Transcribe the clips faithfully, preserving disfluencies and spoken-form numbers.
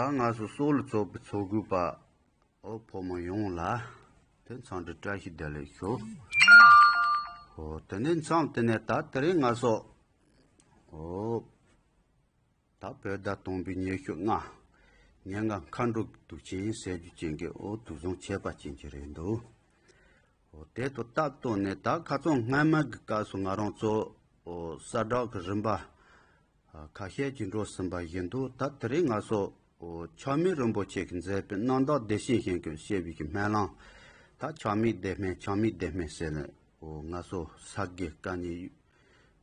ད་ང་ཚོ་སོག་ལ་ཚོགས་པའི་ཚོགས་དགོས་པ། ཨོ་ཕོ་མོ་ཡོངས་ལ། དེ་མཚམས་འདྲི་བཀྲ་ཤིས་བདེ་ལེགས་ཞུ། ཨོ་དེ་ནས་མཚམས་དེ་ནས་ད་དེ་རིང་ང་ཚོ། ཨོ། ད་བོད་ཟླ་དང་པོའི་ཉི་ཤུ་ལྔ། ཉིན་ལྔ་མཁའ་འགྲོ་གི་དུས་ཆེན་ཟེར་རྒྱུ་ཅན་གྱི་ཨོ་དུས་བཟང་བྱས་པ་ཅན་གྱི་རེད་འདུག་ཨོ་དེ་དང་སྟབས་བསྟུན་ནས་ད་ཁ་སང་སྔ་མ་གི་སྐབས་སུ་ང་རང་ཚོ་ཨོ་གསལ་བསྒྲགས་ཀྱི་རིམ་པ་ཨ་ཁ་ཤས་ཀྱིས་འགྲོ་ཟིན་པ་བཞིན་དུ། ད་དེ་རིང་ང་ཚོ་ཨོ་ཆགས་མེད་རིན་པོ་ཆེ་གིས་མཛད་པའི་རྣམ་དག་བདེ་ཆེན་ཞིང་ཁམས་ཞེས་པའི་གི་སྨོན་ལམ། ད་ཆགས་མེད་བདེ་སྨོན་ཆགས་མེད་བདེ་སྨོན་ཟེར་ནས་ཨོ་ང་ཚོ་ས་དགེ་བཀའ་རྙིང་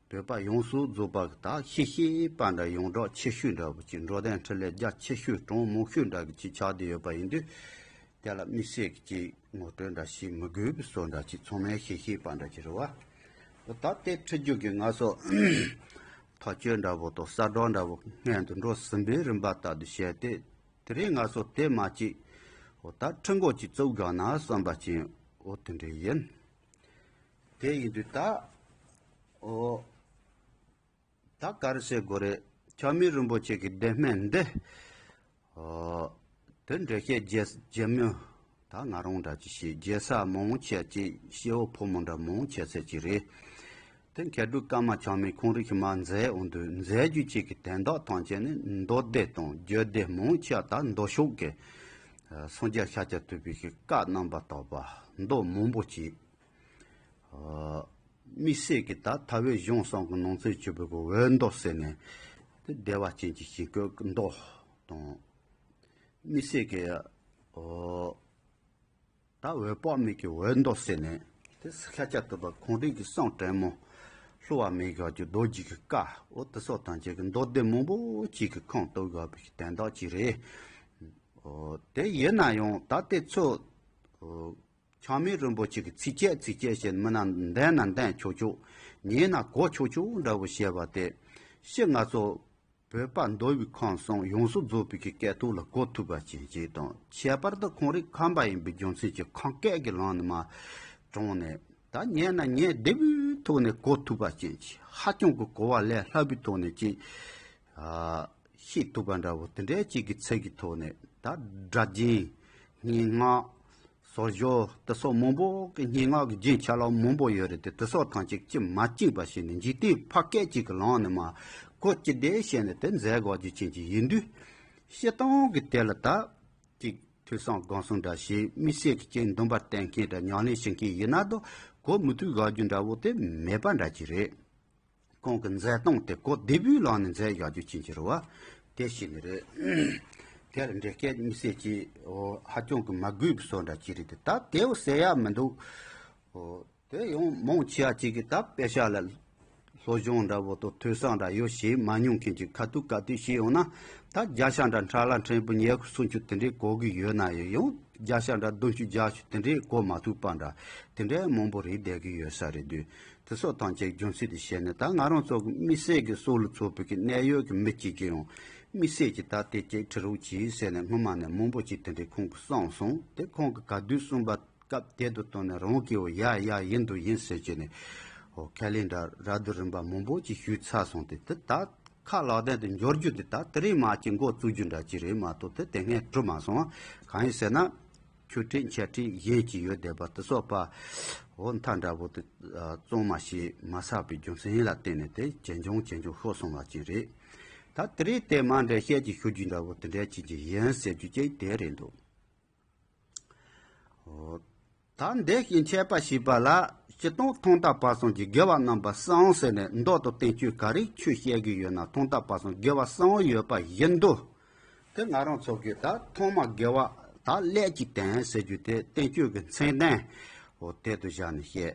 བོད་པ་ཡོངས་སུ་རྫོགས་པ་གི་ད་ཤེས་ཤེས་པ་འདྲ་ཡོངས་གྲགས་ཆེ་ཤོས་འདྲ་བོ་ཅིག་འགྲོ་དོན་འཕྲིན་ལས་རྒྱ་ཆེ་ཤོས་གྲངས་མང་ཤོས་འདྲ་གི་ཅིག་ཆགས་བསྡད་ཡོད་པ་ཡིན་དུས། དེ་ལ་དམིགས་བསལ་གྱི་ཅིག་ངོ་སྤྲོད་འདྲ་ཞིག་མི་དགོས་པའི་བཟོ་འདྲ་ཅིག་ཚང་མས་ཤེས་ཤེས་པ་འདྲ་ཅིག་རེད་བ། ད་དེ་ཁྲིད་རྒྱུ་གི་ང་ཚོ་ཐག་གཅོད་འདྲ་བོ་དང་གསལ་བསྒྲགས་འདྲ་བོ་སྔོན་དུ་འགྲོ་ཟིན་པའི་རིམ་པ་ལྟར་དུ་བྱས་ཏེ། དེ་རིང་ང་ཚོ་དེ་མ་ཅིག་ཨོ་ད་ཁྲི་འགོ་ཅིག་བཙུགས་དགོས་ན་བསམ་པ་ཅིག་ཨོ་དེ་འདྲ་ཡིན། དེ་ཡིན་དུས་ད། ཨོ། ད་ག་རེ་ཟེར་དགོས་རེད། ཆགས་མེད་རིན་པོ་ཆེ་གི་བདེ་སྨོན་འདི། ཨོ། དེ་འགྲེལ་བཤད་རྒྱས་རྒྱས་མུས། ད་ང་རང་འདྲ་ཅིག་ཞིག་རྒྱལ་ས་མང་ཆེ་ཅིག་སྐྱེ་བོ་ཕོ་མོ་འདྲ་མང་ཆེ་ཚད་ཅིག་རེད། དེ་མཁས་གྲུབ་ཀརྨ་ཆགས་མེད་ཁོང་རང་གིས་མ་མཛད་འོང་དུས་མཛད་རྒྱུ་ཅིག་གི་དོན་དག་ཐམས་ཅད་ནི་མདོ་སྡེ་དང་རྒྱུད་སྡེ་མང་ཆེ་ད་མདོ་ཕྱོགས་ཀྱི་སངས་རྒྱས་ཤཱཀྱ་ཐུབ་པའི་གི་བཀའ་རྣམ་པར་དག་པ་མདོ་མང་པོ་ཅིག་དམིགས་བསལ་གྱི་ད་ཐ་བའི་གཞུང་གསུམ་གྱི་ནང་ཚན་ཆེན་པོའི་གི་འོད་མདོ་ཟེར་ནས། དེ་བདེ་བ་ཅན་གྱི་ཞིང་བཀོད་ཀྱི་མདོ་དང་། དམིགས་བསལ་གྱི་ཨོ། ད་འོད་དཔག་མེད་ཀྱི་འོད་མདོ་ཟེར་ནས། དེ་ཤཱཀྱ་ཐུབ་པ་ཁོང་རང་གི་གསུང་དྲང་མོ། བསླུ་བ་མེད་དགོས་རྒྱུ་རྡོ་རྗེ་གི་བཀའ་ཨོ་དེ་སོགས་ཐམས་ཅད་ཀྱི་མདོ་སྡེ་མང་པོ་ཅིག་གི་ཁུངས་གཏུགས་དགོས་པའི་གི་དོན་དག་ཅིག་རེད། ཨོ་དེ་ཡིན་ན་ཡང་ད་དེ་ཚོ། ཨོ། ཆགས་མེད་རིན་པོ་ཆེ་གི་ཚིགས་བཅད་ཚིགས་བཅད་བཤད། མིན་ན་འདོན་ན་འདོན་ཆོག་ཆོག་ཉན་ན་གོ་ཆོག་ཆོག་འདྲ་བོ་བཤད་པ་དེ། ཕྱི་ང་ཚོ་བོད་པ་མདོ་དབུས་ཁམས་གསུམ་ཡོངས་སུ་རྫོགས་པའི་གི་སྐད་ཐོག་ལ་གོ་ཐུབ་པ་ཅན་ཅིག་དང་། ཁྱད་པར་དུ་ཁོང་རང་ཁམས་པ་ཡིན་པའི་རྒྱུ་མཚན་གྱིས་ཁམས་སྐད་ཀྱི་ལམ་ནས་མར་དྲངས་ནས། ད་ཉན་ན་ཉན་བདེ་པོའི་ཐོག་ནས་གོ་ཐུབ་པ་ཅན་ཅིག་ཧ་ཅང་གི་གོ་བ་ལས་སླ་པོའི་ཐོག་ནས་ཅིག་ཨ། ཤེས་ཐུབ་པ་འདྲ་བོ་དེ་འདྲའི་ཅིག་གི་ཚིག་གི་ཐོག་ནས་ད་སྒྲ་རྒྱན། སྙན་ངག་སོགས་སྦྱོར་དེ་སོགས་མང་པོ་གི་སྙན་ངག་གི་རྒྱན་ཆ་ལག་མང་པོ་ཡོད་རེད་དེ། དེ་སོགས་ཐམས་ཅད་ཅིག་མ་བཅིངས་པ་ཞིག་ནས་འཇིག་རྟེན་ཕ་སྐད་ཅིག་གི་ལམ་ནས་མར་གོ་ཅི་བདེ་བཤད་ནས་དེ་མཛད་དགོས་རྒྱུ་ཅན་ཅིག་ཡིན་དུས། སྤྱིར་བཏང་གི་དེ་ལ་ད་ཅིག་ཐོས་བསམ་སྒོམ་གསུམ་འདྲ་ཞིག་དམིགས་བསལ་གྱི་ཅིག་འདུན་པ་བསྟེན་མཁན་འདྲ་ཉམས་ལེན་བྱེད་མཁན་ཡིན་ན་ད་གོ་མི་ཐུབ་དགོས་རྒྱུ་འདྲ་བོ་དེ་མེད་པ་འདྲ་ཅིག་རེད། ཁོང་གི་མཛད་སྟངས་དེ་གོ་བདེ་པོའི་ལམ་ནས་མཛད་ཡག་རྒྱུ་ཅན་ཅིག་རེད་བ། དེ་ཞིག་ནི་རེད། དེར་འགྲེལ་བཤད་དམིགས་བསལ་གྱི་ཨོ་ཧ་ཅང་གི་མ་དགོས་པའི་བཟོ་འདྲ་ཅིག་རེད་དེ། ད་དེའུ་ཟེར་ཡག་མི་འདུག་ཨོ་དེ་ཡང་མང་ཆེ་བ་ཅིག་གིས་ད་དཔེ་ཆ་ལ་སློབ་སྦྱོང་འདྲ་བོ་དང་ཐོས་བསམ་འདྲ་ཡོད་བྱེད་མ་མྱོང་མཁན་གྱི་ཁ་ཐུག་ག་དུས་ཤེས་ཡོང་ན། ད་བརྒྱ་ཆ་འདྲ་ཕྲ་ལ་ཕྲན་བུ་ཉི་ཤུ་སུམ་ཅུ་དེ་འདྲས་གོ་གི་ཡོད་ན་ཡང་། ཡང་བརྒྱ་ཆ་འདྲ་བདུན་ཅུ་བརྒྱད་ཅུ་དེ་འདྲས་གོ་མ་ཐུབ་པ་འདྲ་དེ་འདྲས་མང་པོ་རེད་བསྡད་ཀྱི་ཡོད་ས་རེད་དུས། དེ་སོགས་ཐམས་ཅད་རྒྱུ་མཚན་དེ་བཤད་ནས། ད་ང་རང་ཚོ་གི་དམིགས་བསལ་གྱི་སོག་ལུ་ཚོགས་པའི་གི་གནད་ཡོད་ཀྱི་མི་གཅིག་གིས་ཡང་དམིགས་བསལ་གྱི་ད་དེ་ཅིག་ཁྲིད་རོགས་གྱིས་ཟེར་ནས་སྔོན་མ་ནས་མང་པོ་ཅིག་དེ་འདྲའི་ཁོང་གིས་གསུངས་སོང་། དེ་ཁོང་གིས་ག་དུས་གསུངས་པ་སྐབས་དེ་དུ་བཏང་ནས་རང་གིས་འོ་ཡ་ཡ་ཡིན་འདུག་ཡིན་ཟེར་གྱི་ནས་འོ་ཁས་ལེན་འདྲ་ར་དུ་རིམ་པ་མང་པོ་ཅིག་ཞུས་ཚར་སོང་སྟེ། དེ་ད་ཁ་ལག་ལྡན་དུ་འབྱོར་རྒྱུ་དེ་ད་དེ་རིང་མ་གཅིག་འགོ་བཙུགས་རྒྱུ་འདྲ་ཅིག་རེད་མ་གཏོགས་དེ་དེ་སྔས་གྲུབ་མ་སོང་། གང་ཡིན་ཟེར་ན། ཆོས་ཁྲིད་འཆད་ཁྲིད་གཞན་གྱི་ཡོད་བསྡད་པ་དེ་སོགས་པ་འོ་མཐའ་འདྲ་བོ་དེ་གཙང་མ་ཞིག་མ་བསགས་པའི་རྒྱུ་མཚན་ལ་བརྟེན་ནས་དེ་ཇེ་ཆུང་ཇེ་ཆུང་ཤོར་སོང་བ་ཅིག་རེད། ད་དེ་རིང་དེ་མ་འདྲ་བཤད་ཀྱི་ཞུ་རྒྱུ་འདྲ་བོ་དེ་འདྲ་ཅིག་ཅིག་ཡིན་ཟེར་རྒྱུ་ཅིག་དེ་རེད་འདུག་འོ། ད་འདི་ཞིག་འཆད་པ་ཞེས་པ་ལ་སྤྱིར་བཏང་ཐོག་མཐའ་བར་གསུམ་གྱི་དགེ་བ་རྣམ་པ་གསུམ་ཟེར་ནས་མདོ་དང་བསྟན་བཅོས་ག་རེ་ཆོས་བཤད་ཀྱི་ཡོད་ན་ཐོག་མཐའ་བར་གསུམ་དགེ་བ་གསུམ་ཡོད་པ་བཞིན་དུ། དེ་ང་རང་ཚོ་གིས་ད་ཐོག་མ་དགེ་བ་ད་ཀླད་ཀྱི་སྟེང་ཟེར་རྒྱུ་དེ་བསྟན་བཅོས་ཀྱི་མཚན་ལྡན་འོ་དེ་དུ་བཞག་ནས་བཤད།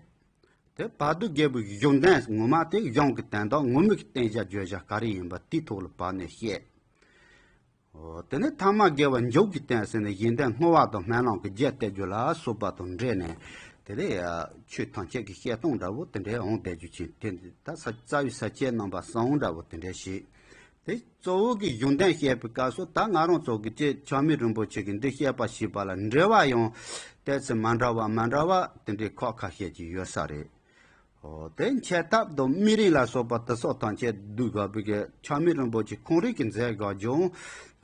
དེ་བར་དུ་དགེ་བའི་གཞུང་དོན་ངོ་མ་དེ་གཞུང་གི་དོན་དག་ངོ་མའི་གི་བསྟན་བྱ་བརྗོད་བྱ་ག་རེ་ཡིན་པ་དེའི་ཐོག་ལ་བབས་ནས་བཤད། འོ་དེ་ནས་ཐ་མ་དགེ་བ་མཇུག་གི་དོན་ཟེར་ནས་གཞན་དོན་བསྔོ་བ་དང་སྨོན་ལམ་གྱི་རྒྱས་གཏད་རྒྱུ་ལ་སོགས་པ་དང་འབྲེལ་ནས་དེ་ལས་ཆོས་ཐམས་ཅད་ཀྱི་བཤད་སྟངས་འདྲ་བོ་དེ་འདྲའི་འོང་བསྡད་རྒྱུ་ཅན་དེ་འདི་ད་ས་རྩ་བའི་ས་བཅད་རྣམ་པ་གསུམ་འདྲ་བོ་དེ་འདྲ་ཞིག་དེ་གཙོ་བོ་གི་གཞུང་དོན་བཤད་པའི་སྐབས་སུ་ད་ང་རང་ཚོ་གི་ཅེས་ཆགས་མེད་རིན་པོ་ཆེ་གིས་འདི་བཤད་པ་ཞེས་པ་ལ་འགྲེལ་བ་ཡང་ཏོག་ཙམ་མ་འདྲ་བ་མ་འདྲ་བ་དེ་འདྲའི་ཁག་ཁ་ཤས་ཀྱི་ཡོད་ས་རེད། འོ་དེ་འཆད་ཐབས་དང་སྨིན་རིམ་ལ་སོགས་པ་དེ་སོགས་ཐམས་ཅད་བསྡུས་དགོས་པའི་གི་ཆགས་མེད་རིན་པོ་ཆེ་ཁོང་རང་གིས་མཛད་དགོས་ཀྱང་།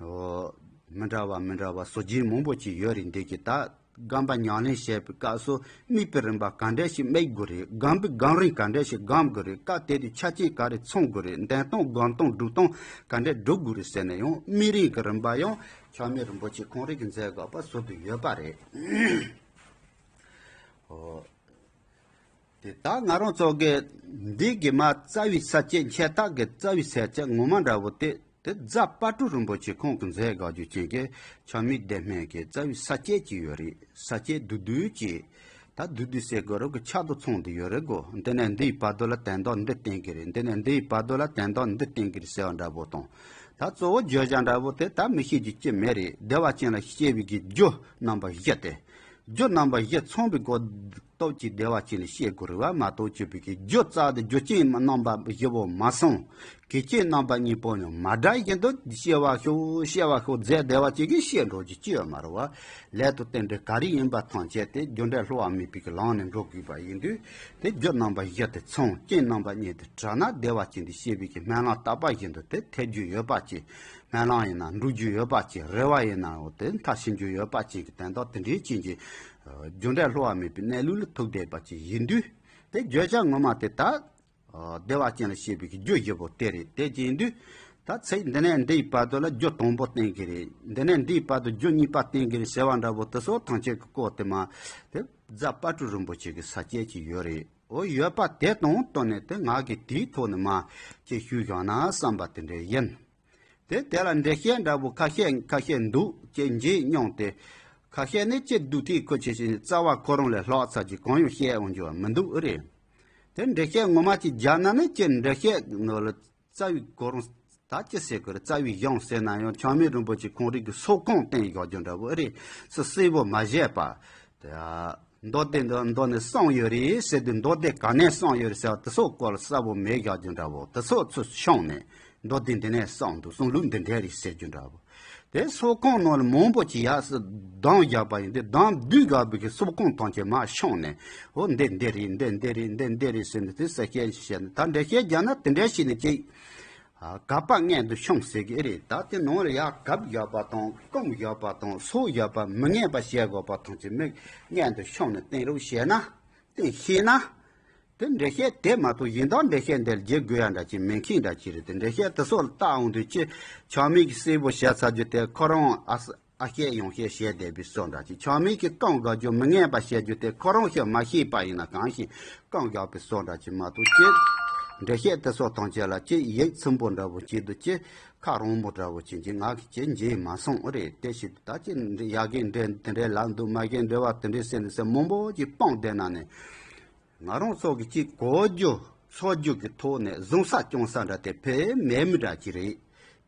འོ་ མི་འདྲ་བ་མི་འདྲ་བ་བཟོ་བྱེད་མང་པོ་ཅིག་ཡོད་རེད། འདི་གི་ད་རྐང་པ་ཉམས་ལེན་བྱེད་པའི་སྐབས་སུ་དམིགས་པའི་རིམ་པ་ག་འདྲ་ཞིག་དམིགས་དགོས་རེད། སྒོམ་པའི་སྒོམ་རིམ་ག་འདྲ་ཞིག་སྒོམ་དགོས་རེད། སྐབས་དེ་དུས་ཆ་རྐྱེན་ག་རེ་ཚང་དགོས་རེད། འདོན་སྟངས་སྒོམ་སྟངས་སྒྲུབ་སྟངས་ག་འདྲ་སྒྲུབ་དགོས་རེད་ཟེར་ནས་ཡང་དམིགས་རིམ་གྱི་རིམ་པ་ཡང་ཆགས་མེད་རིན་པོ་ཆེ་ཁོང་རང་གིས་མཛད་དགོས་པ་བཟོ་དུ་ཡོད་པ་རེད། ཨོ། དེ་ད་ང་རང་ཚོ་གི་འདི་གི་མ་རྩ་བའི་ས་བཅད་འཆད་ཐབས་ཀྱི་རྩ་བའི་ས་བཅད་ངོ་མ་འདྲ་བོ་དེ་དེ་རྫ་དཔལ་སྤྲུལ་རིན་པོ་ཆེ་ཁོང་གིས་མཛད་དགོས་རྒྱུ་ཅན་གྱི་ཆགས་མེད་བདེ་སྨོན་གྱི་རྩ་བའི་ས་བཅད་ཅིག་ཡོད་རེད། ས་བཅད་བསྡུས་བསྡུས་ཅིག་ད་བསྡུས་བསྡུས་ཟེར་དགོས་རོགས་ཀྱི་ཆ་དང་མཚུངས་དུ་ཡོད་རེད་གོ། འདི་ནས་འདིའི་བར་དོ་ལ་དོན་དག་འདི་བསྟན་གྱི་རེད། འདི་ནས་འདིའི་བར་དོ་ལ་དོན་དག་འདི་བསྟན་གྱི་རེད་ཟེར་བ་འདྲ་བོ་དང་། ད་གཙོ་བོ་བརྗོད་བྱ་འདྲ་བོ་དེ་ད་མི་ཤེས་རྒྱུ་ཅི་མེད་རེད། བདེ་བ་ཅན་ལ་སྐྱེ་བའི་གི་རྒྱུ་རྣམ་པ་བཞི་སྟེ། རྒྱུ་རྣམ་པ་བཞི་ཚང་བའི་གོ་སྟོབས་ཀྱིས་བདེ་བ་ཅན་ལ་སྐྱེ་དགོས་རེད་བ་མ་གཏོགས་ཅི་བའི་གི་རྒྱུ་རྩ་དེ་རྒྱུ་རྐྱེན་རྣམ་པ་བཞི་པོ་མ་ཚང་། གི་རྐྱེན་རྣམ་པ་གཉིས་པོ་ཡང་མ་འདྲ་བཞིན་དུ་སྐྱེ་བ་ཤོག་སྐྱེ་བ་ཤོག་རྫས་བདེ་བ་ཅན་གྱིས་སྐྱེ་འགྲོ་རྒྱུ་ཅི་ཡོད་མ་རེད་བ། ལས་དང་རྟེན་འབྲེལ་ག་རེ་ཡིན་པ་ཐམས་ཅད་དེ་རྒྱུ་འབྲས་བསླུ་བ་མེད་པའི་གི་ལམ་ནས་འགྲོ་དགོས་པ་ཡིན་དུས། དེ་རྒྱུ་རྣམ་པ་བཞི་དེ་ཚང་། རྐྱེན་རྣམ་པ་གཉིས་དེ་བྲལ་ན་བདེ་བ་ཅན་དུ་སྐྱེ་བའི་གི་སྨོན་ལམ་བཏབ་པ་བཞིན་དུ་དེ་ཐེབས་རྒྱུ་ཡོད་པ་ཅིག་སྨོན་ལམ་ཡིན་ན་འགྲུབ་རྒྱུ་ཡོད་པ་ཅིག་རེ་བ་ཡིན་ནའང་དེ་མཐར་ཕྱིན་རྒྱུ་ཡོད་པ་ཅིག་གི་དོན་དག་དེ་འདྲའི་ཅན་གྱི་རྒྱུ་འབྲས་བསླུ་བ་མེད་པའི་གནས་ལུགས་ལ་ཐུག་བསྡད་པ་ཅིག་ཡིན་དུས། དེ་བརྗོད་བྱ་ངོ་མ་དེ་ད་བདེ་བ་ཅན་ལ་སྐྱེ་བའི་གི་རྒྱུ་བཞི་པོ་དེ་རེད། དེ་ཅི་ཡིན་དུས། ད་ཚིག་འདི་ནས་འདིའི་བར་དོ་ལ་རྒྱུ་དང་པོ་བསྟན་གྱི་རེད། འདི་ནས་འདིའི་བར་དུ་རྒྱུ་གཉིས་པ་བསྟན་གྱི་རེད་ཟེར་བ་འདྲ་པོ་དེ་སོགས་ཐམས་ཅད་ཀྱི་སྐོར་དེ་མ་དེ་རྫ་དཔལ་སྤྲུལ་རིན་པོ་ཆེ་གི་ས་བཅད་ཅིག་ཡོད་རེད། འོ་ཡོད་པ་དེ་དང་བསྟུན་ནས་དེ་ང་གིས་དེའི་ཐོག་ནས་མ་ཅིག་ཞུས་བཞག་ན་བསམ་པ་དེ་འདྲ་ཡིན། དེ་དེ་ལ་འགྲེལ་བཤད་འདྲ་པོ་ཁ་ཤས་ཁ་ཤས་འདུག་ཅེས་འཇིགས་སྙམ་སྟེ། ཁ་ཤས་ནི་ཅི་སྡུག་ཐིག་ཁོ་ཆེ་ཞིང་རྩ་བ་ཁོ་རང་ལས་ལྷག་ཚར་གྱི་གང་ཡང་བཤད་འོང་རྒྱུ་མི་འདུག་ཨེ་རེད། དེ་འགྲེལ་བཤད་ངོ་མ་ཅིག་རྒྱག་ན་ནི་ཅི་འགྲེལ་བཤད་ནོ་ལ་རྩ་བའི་གོ་རང་ད་ཅི་ཟེར་དགོས་རེད། རྩ་བའི་གཞུང་ཟེར་ན་ཡང་ཆགས་མེད་རིན་པོ་ཆེ་ཁོང་རང་གི་སྲོག་ཁོང་བསྟན་བཞག་རྒྱུ་འདྲ་པོ་ཨེ་རེད། སུ་གསལ་པོ་མ་བཤད་པ། དེ་མདོ་སྡེ་འདི་མདོ་ནས་གསུངས་ཡོད་རེད་ཟེར་དུས་མདོ་སྡེ་ག་ནས་གསུངས་ཡོད་རེད་ཟེར་བ་དེ་ཚོ་སྐོར་ལ་གསལ་པོ་མེད་བཞག་རྒྱུ་འདྲ་པོ་དེ་ཚོ་ཚུར་བཤམས་ནས་མདོ་སྡེ་འདི་ནས་གསུངས་འདུག་གསུང་ལུགས་འདི་འདྲ་རེད་ཟེར་རྒྱུ་འདྲ་པོ། དེ་སྲོག་ཁོང་ནང་ལ་མང་པོ་ཅིག་ཡར་སུ་བསྡམས་བཞག་པ་ཡིན་དུས་བསྡམས་བསྡུས་བཞག་པའི་གི་སྲོག་ཁོང་ཐམས་ཅད་མར་བཤམས་ནས་འོ་འདི་འདི་རེད། འདི་འདི་རེད། འདི་འདི་རེད་ཟེར་ནས་དེ་གསལ་བཤད་བཤད་ནས་ད་འགྲེལ་བཤད་རྒྱག་ན་དེ་འདྲ་ཞིག་ནས་ཅིག་གབ་པ་སྔོན་དུ་བཤམས་ཟེར་གི་རེད། ད་དེ་ནང་ལ་ཡར་གབ་བཞག་པ་དང་སྐམ་བཞག་པ་དང་སོ་བཞག་པ་མི་ངན་པ་བཤད་དགོས་པ་ཐམས་ཅད་མིག་སྔོན་དུ་བཤམས་ནས་བསྟན་རོགས་བྱས་ན། བསྟན་ཤེས་ན། དེ་འགྲེལ་བཤད་དེ་མ་གཏོགས་གཞན་དག་འགྲེལ་བཤད་འདིར་བརྗེ་དགོས་ཡ་འདྲ་ཅིག་མེད་མཁན་འདྲ་ཅིག་རེད། དེ་འགྲེལ་བཤད་དེ་སོགས་ལ་བལྟ་འོང་དུས་ཅི། ཆགས་མེད་ཀྱིས་གསལ་པོ་བཤད་ཚར་རྒྱུ་དེ་ཁོ་རང་ཨ་ས་ཨ་བཤད་ཡང་བཤད་བཤད་བསྡད་པའི་བཟོ་འདྲ་ཅིག་ཆགས་མེད་ཀྱིས་སྐམ་དགོས་རྒྱུ་མི་ངན་པ་བཤད་རྒྱུ་དེ་ཁོ་རང་བཤད་མ་ཤེས་པ་ཡིན་ན་གང་ཞིག་སྐམ་བཞག་པའི་བཟོ་འདྲ་ཅིག་མ་གཏོགས་ཅི། འགྲེལ་བཤད་དེ་སོགས་ཐམས་ཅད་ལ་ཅི་ཡིད་ཚིམ་པོ་འདྲ་བོ་ཅིག་ཏུ་ཅི། ཁ་རོང་མོ་འདྲ་བོ་ཅན་གྱི་ངག་གི་ཅན་མཇལ་མ་སོང་ཨེ་རེད། དེ་བཞིན་ད་ཅི་ཡ་གི་འདྲེ་དེ་འདྲའི་ལབ་འདུག་མ་གི་འདྲེ་བ་དེ་འདྲའི་ཟེར་ནས་ཟེར་མང་པོ་ཅིག་སྤངས་བསྡད་ན་ནི། ང་རང་ཚོ་གི་ཅིག་གོ་རྒྱུ་ཚོར་རྒྱུ་གི་ཐོག་ནས་བཟུང་ས་སྐྱོང་ས་འདྲ་དེ་ཕེ་མེད་མི་འདྲ་ཅིག་རེད།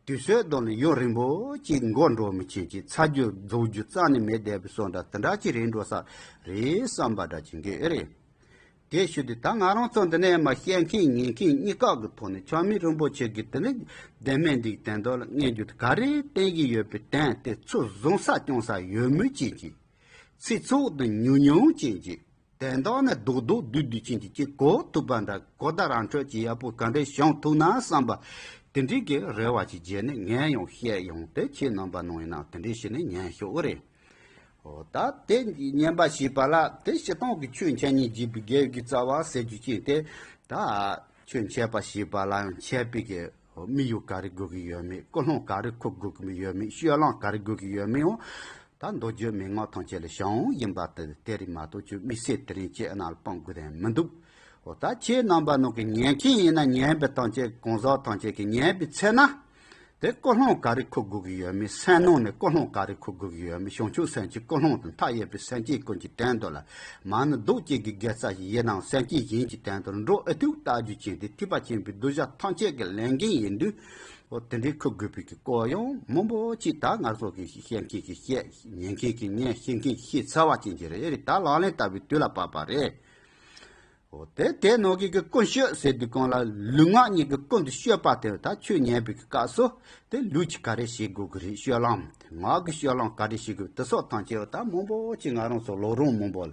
དུས་ཚོད་དང་ནི་ཡུན་རིང་པོ་ཅིག་འགོར་འགྲོ་མི་ཅན་གྱི་ཚ་རྒྱུ་རྫོགས་རྒྱུ་རྩ་ནས་མེད་བསྡད་པའི་བཟོ་འདྲ་དེ་འདྲ་ཅིག་རེད་འགྲོ་ས་རེད་བསམ་པ་འདྲ་ཅིག་གི་ཨེ་རེད། དེ་ཞུ་དུས་ད་ང་རང་ཚོ་འདི་ནས་མ་བཤད་མཁན་ཉན་མཁན་གཉིས་ཀ་གི་ཐོག་ནས་ཆགས་མེད་རིན་པོ་ཆེ་གི་དེ་ནི་བདེན་མེད་འདི་གི་དོན་དག་ལ་སྔོན་འཇུག་ག་རེ་བསྟན་གྱི་ཡོད་པའི་དོན་དེ་ཚོ་བཟུང་ས་སྐྱོང་ས་ཡོད་མུས་ཅན་གྱི་ཚིག་ཚུགས་དང་ཉུང་ཉུང་ཅན་གྱི་དོན་དག་ནི་རྡོག་རྡོག་བསྡུས་བསྡུས་ཅན་གྱི་ཅིག་གོ་ཐུབ་པ་འདྲ་གོ་བརྡ་རང་འཕྲོད་ཀྱི་ཡག་པོ་ག་འདྲས་བྱུང་ཐུབ་ན་བསམ་པ་དེ་འདྲའི་གི་རེ་བ་ཅིག་བརྗེད་ནས་ངས་ཡང་བཤད་ཡོང་དེ་ཁྱེད་རྣམ་པ་ནང་ཡིན་ན་དེ་འདྲས་བྱས་ནས་ཉན་ཤོག་ཨེ་རེད། འོ་ད་དེ་ཉན་པ་ཞེས་པ་ལ་དེ་སྤྱིར་བཏང་གི་ཆོས་འཆད་ཉན་བགྱིས་པའི་དགེ་བའི་རྩ་བ་ཟེར་རྒྱུ་ཅན་དེ་ད་ཆོས་འཆད་པ་ཞེས་པ་ལ་ཡང་འཆད་པའི་གི་དམིགས་ཡུལ་ག་རེ་དགོས་ཀྱི་ཡོད་མེད། ཀུན་སློང་ག་རེ་འཁུར་དགོས་ཀྱི་ཡོད་མེད། སྤྱོད་ལམ་ག་རེ་དགོས་ཀྱི་ཡོད་མེད་འོ། ད་མདོ་རྒྱུད་མན་ངག་ཐམས་ཅད་ལ་བྱང་ཡིན་པ་དེ་དེ་རེད་མ་གཏོགས་ཆོས་དམིགས་བསལ་དེ་རིང་ཅི་ཨ་ན་ལ་སྤང་དགོས་དོན་མི་འདུག་འོ་ད་ཁྱེད་རྣམ་པ་ནང་གི་ཉན་མཁན་ཡིན་ན་ཉན་པའི་ཐམས་ཅད་གང་ཟག་ཐམས་ཅད་ཀྱིས་ཉན་པའི་ཚེ་ན། དེ་ཀུན་སློང་ག་རེ་འཁུར་དགོས་ཀྱི་ཡོད་མེད། སེམས་ནང་ནས་ཀུན་སློང་ག་རེ་འཁུར་དགོས་ཀྱི་ཡོད་མེད། བྱང་ཆུབ་སེམས་ཀྱི་ཀུན་སློང་དང་མཐའ་ཡས་པའི་སེམས་བསྐྱེད་ཀུན་གྱི་དོན་དུ་ལ་མ་ཎི་བདུད་ཅན་གྱི་དགེ་རྩ་ཞིག་ཡིན་ནའང་སེམས་བསྐྱེད་གཞན་གྱི་དོན་དུ་འགྲོ་ཨེ་ཐུབ་ལྟ་རྒྱུ་ཅན་དེ་ཐེག་པ་ཆེན་པོའི་གདུལ་བྱ་ཐམས་ཅད་ཀྱི་ལས་འགན་ཡིན་དུས། འོ་དེ་འདྲའི་འཁུར་དགོས་པའི་གི་སྐོར་ཡང་མང་པོ་ཅིག་ད་ང་ཚོ་གི་བཤད་མཁན་གྱིས་བཤད། ཉན་མཁན་གྱིས་ཉན། ཤེས་མཁན་གྱིས་ཤེས་ཚར་བ་ཅན་གྱི་རེད། ད་ལག་ལེན་བསྟར་བའི་དུས་ལ་བབ་པ་རེད། འོ་དེ་དེ་ནང་གི་གི་ཀུན་སྤྱོད་ཟེར་དུས་གང་ལ་ལུས་ངག་གཉིས་ཀྱི་ཀུན་ཏུ་སྤྱོད་པ་དེ་ད་ཆོས་ཉན་པའི་གི་སྐབས་སུ་དེ་ལུས་ཀྱིས་ག་རེ་བྱེད་དགོས་ཀྱི་རེད། སྤྱོད་ལམ་ངག་གི་སྤྱོད་ལམ་ག་རེ་བྱེད་དགོས་དེ་སོགས་ཐམས་ཅད་ད་མང་པོ་ཅིག་ང་རང་ཚོ་ལོ་རུང་མང་པོ་ལ་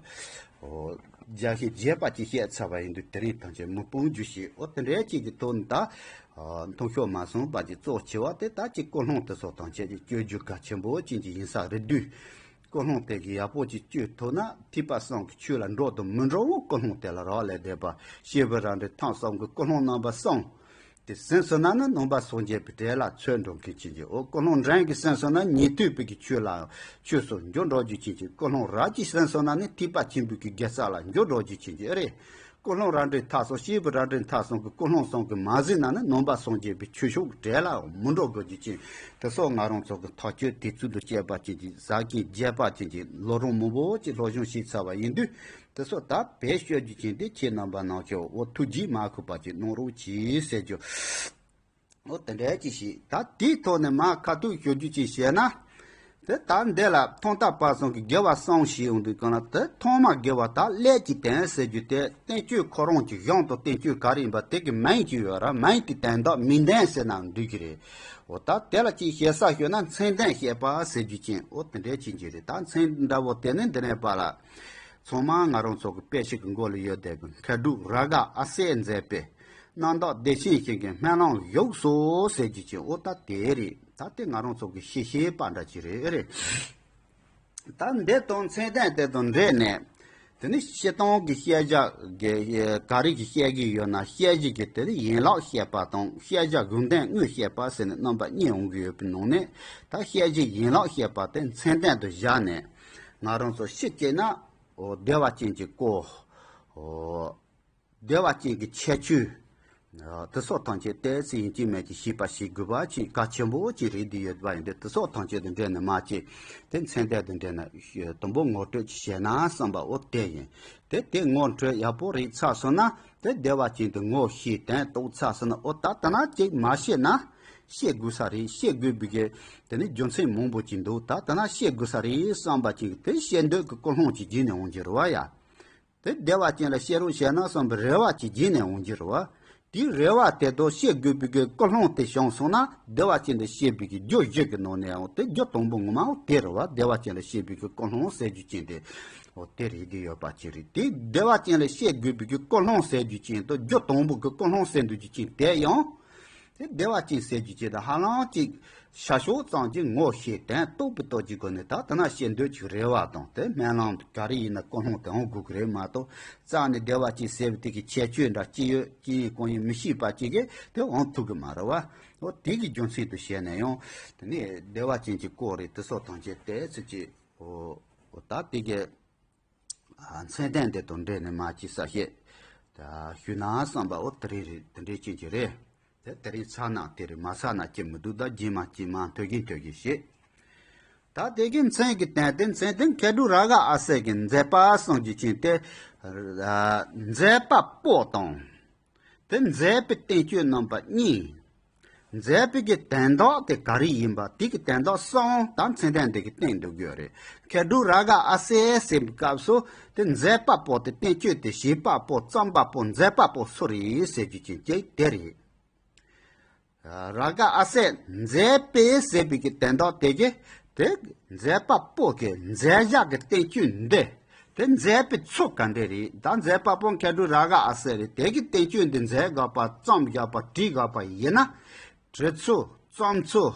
འོ་ རྒྱ་ཤེས་རྒྱས་པ་ཅིག་བཤད་ཚར་བ་ཡིན་དུས། དེ་རིང་ཐམས་ཅད་མི་སྤོང་རྒྱུ་ཞིག་འོ་དེ་འདྲའི་ཅིག་གི་ཐོག་ནས་ད་ཐུང་ཤོས་མ་སོང་བ་ཅིག་གཙོ་ཆེ་བ་དེ་ད་ཅིག་ཀུན་སློང་དེ་ཚོ་ཐམས་ཅད་ཀྱི་གཅོད་རྒྱུ་གལ་ཆེན་པོ་ཅན་ཅིག་ཡིན་ས་རེད་དུས། ཀུན་སློང་དེ་གི་ཡག་པོ་ཅིག་གཅོད་ཐུབ་ན། ཐེག་པ་གསུམ་གྱི་ཆོས་ལ་འགྲོ་དང་མི་འགྲོ་བོ་ཀུན་སློང་དེ་ལ་རག་ལས་བསྡད་པ། སྐྱེས་བུ་རང་འདྲའི་ཐབས་གསུམ་གྱི་ཀུན་སློང་རྣམ་པ་གསུམ་དེ་ཟིན་སོང་ན་ནི་ནང་པ་སངས་རྒྱས་པའི་གྲལ་ལ་ཚུད་འགྲོ་མཁན་ཅན་གྱི། འོ་ཀུན་སློང་འབྲིང་གིས་ཟིན་སོང་ན་ཉན་ཐོས་པའི་གི་ཆོས་ལ་ཆོས་སུ་འགྱུར་འགྲོ་རྒྱུ་ཅན་གྱི། ཀུན་སློང་རབ་ཀྱིས་ཟིན་སོང་ན་ནི་ཐེག་པ་ཆེན་པོའི་གི་དགེ་རྩ་ལ་འགྱུར་འགྲོ་རྒྱུ་ཅན་གྱི་ཨེ་རེད། ཀུན་སློང་རབ་འབྲིང་ཐབས་གསུམ། སྐྱེས་བུ་རབ་འབྲིང་ཐབས་གསུམ་གྱི་ཀུན་སློང་གསུམ་གྱིས་མ་ཟིན་ན་ནི་ནང་པ་སངས་རྒྱས་པའི་ཆོས་ཕྱོགས་ཀྱི་གྲལ་ལ་མི་འགྲོ་དགོས་རྒྱུ་ཅན། དེ་སོགས་ང་རང་ཚོ་གི་ཐག་གཅོད་དེ་ཚུལ་དུ་བྱེད་པ་ཅན་གྱི་ཟབ་ཅིང་རྒྱས་པ་ཅན་གྱི་བློ་རིམ་མང་པོ་ཅིག་སློབ་སྦྱོང་བྱས་ཚར་བ་ཡིན་དུས། དེ་ཚོ་ད་བེད་སྤྱོད་རྒྱུ་ཅན་དེ་ཁྱེད་རྣམ་པ་ནང་ཆོ་འོ་ཐུགས་རྗེ་མ་ཁུག་པ་ཅིག་གནང་རོགས་གྱིས་ཟེར་རྒྱུ། འོ་དེ་འདྲ་ཅིག་བྱས། ད་དེའི་ཐོག་ནས་མར་ཁ་ཐུག་ཞུ་རྒྱུ་ཅིག་བྱས་ན། དེ་ད་འདི་ལ་ཐོག་མཐའ་བར་གསུམ་གྱི་དགེ་བ་གསུམ་ཞིག་ཡོང་དུས་གང་ལ། དེ་ཐོག་མ་དགེ་བ་ད་ཀླད་ཀྱི་དོན་ཟེར་རྒྱུ་དེ། བསྟན་བཅོས་ཁོ་རང་གི་གཞུང་དང་བསྟན་བཅོས་ག་རེ་ཡིན་པ་དེ་གི་མིང་ཅིག་ཡོད་ར། མིང་དེ་དོན་དག་མིང་དོན་ཟེར་ན་འགྲིག་གི་རེད། འོ་ད་དེ་ལ་ཅིག་ཞེ་ས་ཞུས་ན་མཚན་དོན་བཤད་པ་ཟེར་རྒྱུ་ཅན། འོ་དེ་འདྲའི་ཅན་ཅིག་རེད། ད་མཚན་འདྲ་བོ་དེ་ནི་འདི་ནས་པ་ལ། ཚང་མ་ང་རང་ཚོ་གི་དཔེ་ཞིག་གི་མགོ་ལ་ཡོད་བསྡད་པའི་མཁས་གྲུབ་རཱ་ག་ཨ་སྲས་མཛད་པའི་རྣམ་དག་བདེ་ཆེན་ཞིང་གི་སྨོན་ལམ་བཞུགས་སོ་ཟེར་རྒྱུ་ཅན། འོ་ད་དེ་རེད། ད་དེ་ང་རང་ཚོ་གི་ཤེས་ཤེས་པ་འདྲ་ཅིག་རེད་རེད། ད་འདི་དང་མཚན་དོན་དེ་དང་འབྲེལ་ནས། དེ་ནི་སྤྱིར་བཏང་གི་བཤད་བྱ་གི་ག་རེ་གི་བཤད་ཀྱི་ཡོད་ན། བཤད་གཞི་གི་དེ་ནི་ཡན་ལག་བཤད་པ་དང་། བཤད་བྱ་གི་དོན་དངོས་བཤད་པ་ཟེར་ནས་རྣམ་པ་གཉིས་འོང་གི་ཡོད་པའི་ནང་ནས། ད་བཤད་གཞི་ཡན་ལག་བཤད་པ་དེ་མཚན་དོན་དུ་བཞག་ནས། ང་རང་ཚོ་ཕྱི་སྐྱེས་ན། འོ་བདེ་བ་ཅན་གྱི་སྐོར། འོ་བདེ་བ་ཅན་གྱི་ཁྱད་ཆོས། དེ་སོགས་ཐམས་ཅད་ཏོག་ཙམ་ཡིན་གཅིག་མིན་གཅིག་ཤེས་པ་ཞིག་དགོས་པ་ཅིག་གལ་ཆེན་པོ་ཅིག་རེད་བསྡད་ཡོད་པ་ཡིན་ཏེ། དེ་སོགས་ཐམས་ཅད་དང་འབྲེལ་ནས་མ་ཅིག་དེ་མཚན་དོན་དང་འབྲེལ་ནས་དུམ་བུ་ངོ་སྤྲོད་ཅིག་བྱས་ན་བསམ་པ་འོ་དེ་ཡིན། དེ་དེ་ངོ་སྤྲོད་ཡག་པོ་རེད་ཚར་སོང་ན། དེ་བདེ་བ་ཅན་དུ་ངོ་ཤེས་དོན་རྟོགས་ཚར་སོང་ན། འོ་ད་ད་ན་ཅིག་མ་ཤེས་ན་ཤེས་དགོས་ས་རེད། ཤེས་དགོས་པའི་གི་དེ་ནི་རྒྱུ་མཚན་མང་པོ་ཅིག་འདུག་ད་ད་ན་ཤེས་དགོས་ས་རེད་བསམ་པ་ཅིག་དེ་ཤེས་འདོད་ཀྱི་ཀུན་སློང་ཅིག་རྒྱུད་ནས་འོང་གི་རེད་བ་ཡ། དེ་བདེ་བ་ཅན་ལ་ཤེས་རོགས་བྱས་ན་བསམ་པའི་རེ་བ་ཅིག་རྒྱུད་ནས་འོང་གི་རེད་བ། དེའི་རེ་བ་དེ་དག་ཤེས་དགོས་པའི་གི་ཀུན་སློང་དེ་བྱུང་སོང་ན། བདེ་བ་ཅན་དུ་སྐྱེ་བའི་གི་རྒྱུ་བཞི་གི་ནང་ནས་ཡང་དེ་རྒྱུ་དང་པོ་ངོ་མ་འོ་དེ་རེད་བ། བདེ་བ་ཅན་ལ་སྐྱེ་བའི་གི་ཀུན་སློང་ཟེར་རྒྱུ་ཅན་དེ་འོ་དེ་རེད་བསྡད་ཡོད་པ་ཅིག་རེད། དེ་བདེ་བ་ཅན་ལ་སྐྱེ་དགོས་པའི་གི་ཀུན་སློང་ཟེར་རྒྱུ་ཅན་དང་རྒྱུ་དང་པོ་གི་ཀུན་སློང་ཟེར་འདུག་རྒྱུ་ཅན་དེ་ཡང་། དེ་བདེ་བ་ཅན་ཟེར་རྒྱུ་ཅན་དེ་ཧ་ལམ་ཅིག་ཤར་ཕྱོགས་ཙམ་གྱི་ངོ་ཤེས་དོན་རྟོགས་པའི་སྟོབས་ཀྱི་སྒོ་ནས། ད་ད་ན་ཤེས་འདོད་ཀྱི་རེ་བ་དང་དེ་སྨོན་ལམ་ག་རེ་ཡིན་ན་ཀུན་སློང་དེ་འོང་དགོས་ཀྱི་རེད་མ་གཏོགས། རྩ་ནས་བདེ་བ་ཅན་ཟེར་བའི་དེ་གི་ཁྱད་ཆོས་འདྲ་ཅི་ཡོད་ཅི་ཡིན་གང་ཡིན་མི་ཤེས་པ་ཅིག་གིས་དེ་འོང་ཐུབ་ཀྱི་མ་རེད་བ། འོ་དེ་གི་རྒྱུ་མཚན་དུ་བྱས་ནས་ཡང་དེ་ནས་བདེ་བ་ཅན་གྱི་སྐོར་རེད། དེ་སོགས་ཐམས་ཅད་དེ་ཚོ་ཅིག་འོ་འོ་ད་དེ་གི་མཚན་དོན་དེ་དང་འབྲེལ་ནས་མ་ཅིག་གསལ་བཤད་ད་ཞུས་ན་བསམ་པ་འོ་དེ་རེད་རེད། དེ་འདྲའི་ཅན་གྱི་རེད། དེ་དེ་རིང་ཚར་ན་དེ་རེད། མ་ཚར་ན་ཅི་མི་འདུག་ད་རྗེས་མ་ཅི་མ་མཐོ་རྒྱུ་མཐོ་རྒྱུ་བྱེད། ད་དེ་གི་མཚན་གྱི་དོན་དེ། མཚན་དེ་མཁས་གྲུབ་རཱ་ག་ཨ་སྲས་ཀྱིས་མཛད་པ་གསུང་རྒྱུ་ཅན་དེ། མཛད་པ་པོ་དང་། དེ་མཛད་པའི་བསྟན་བཅོས་རྣམ་པ་གཉིས། མཛད་པའི་གི་དོན་དག་དེ་ག་རེ་ཡིན་པ་དེ་གི་དོན་དག་གསུམ་ད་མཚན་དོན་དེ་གི་སྟེང་དུ་དགོས་རེད། མཁས་གྲུབ་རཱ་ག་ཨ་སྲས་ཟེར་བའི་སྐབས་སུ་དེ་མཛད་པ་པོ་དེ་བསྟན་བཅོས་དེ་བྱེད་པ་པོ་བརྩམས་པ་པོ་མཛད་པ་པོ་སུ་རེད་ཟེར་རྒྱུ་ཅན་གཅིག་དེ་རེད། རཱ་ག་ཨ་སྲས་མཛད་པའི་ཟེར་བའི་གི་དོན་དག་དེ་གི་དེ་མཛད་པ་པོ་གི་མཛད་བྱ་གི་བསྟན་བཅོས་འདི། དེ་མཛད་པའི་ཚུལ་ག་འདྲ་རེད། ད་མཛད་པ་པོ་མཁས་གྲུབ་རཱ་ག་ཨ་སྲས་རེད། དེ་གི་བསྟན་བཅོས་འདི་མཛད་དགོས་པ་བརྩམས་དགོས་པ་བྲིས་དགོས་པ་ཡིན་ན། བྲི་ཚུལ་བརྩམས་ཚུལ་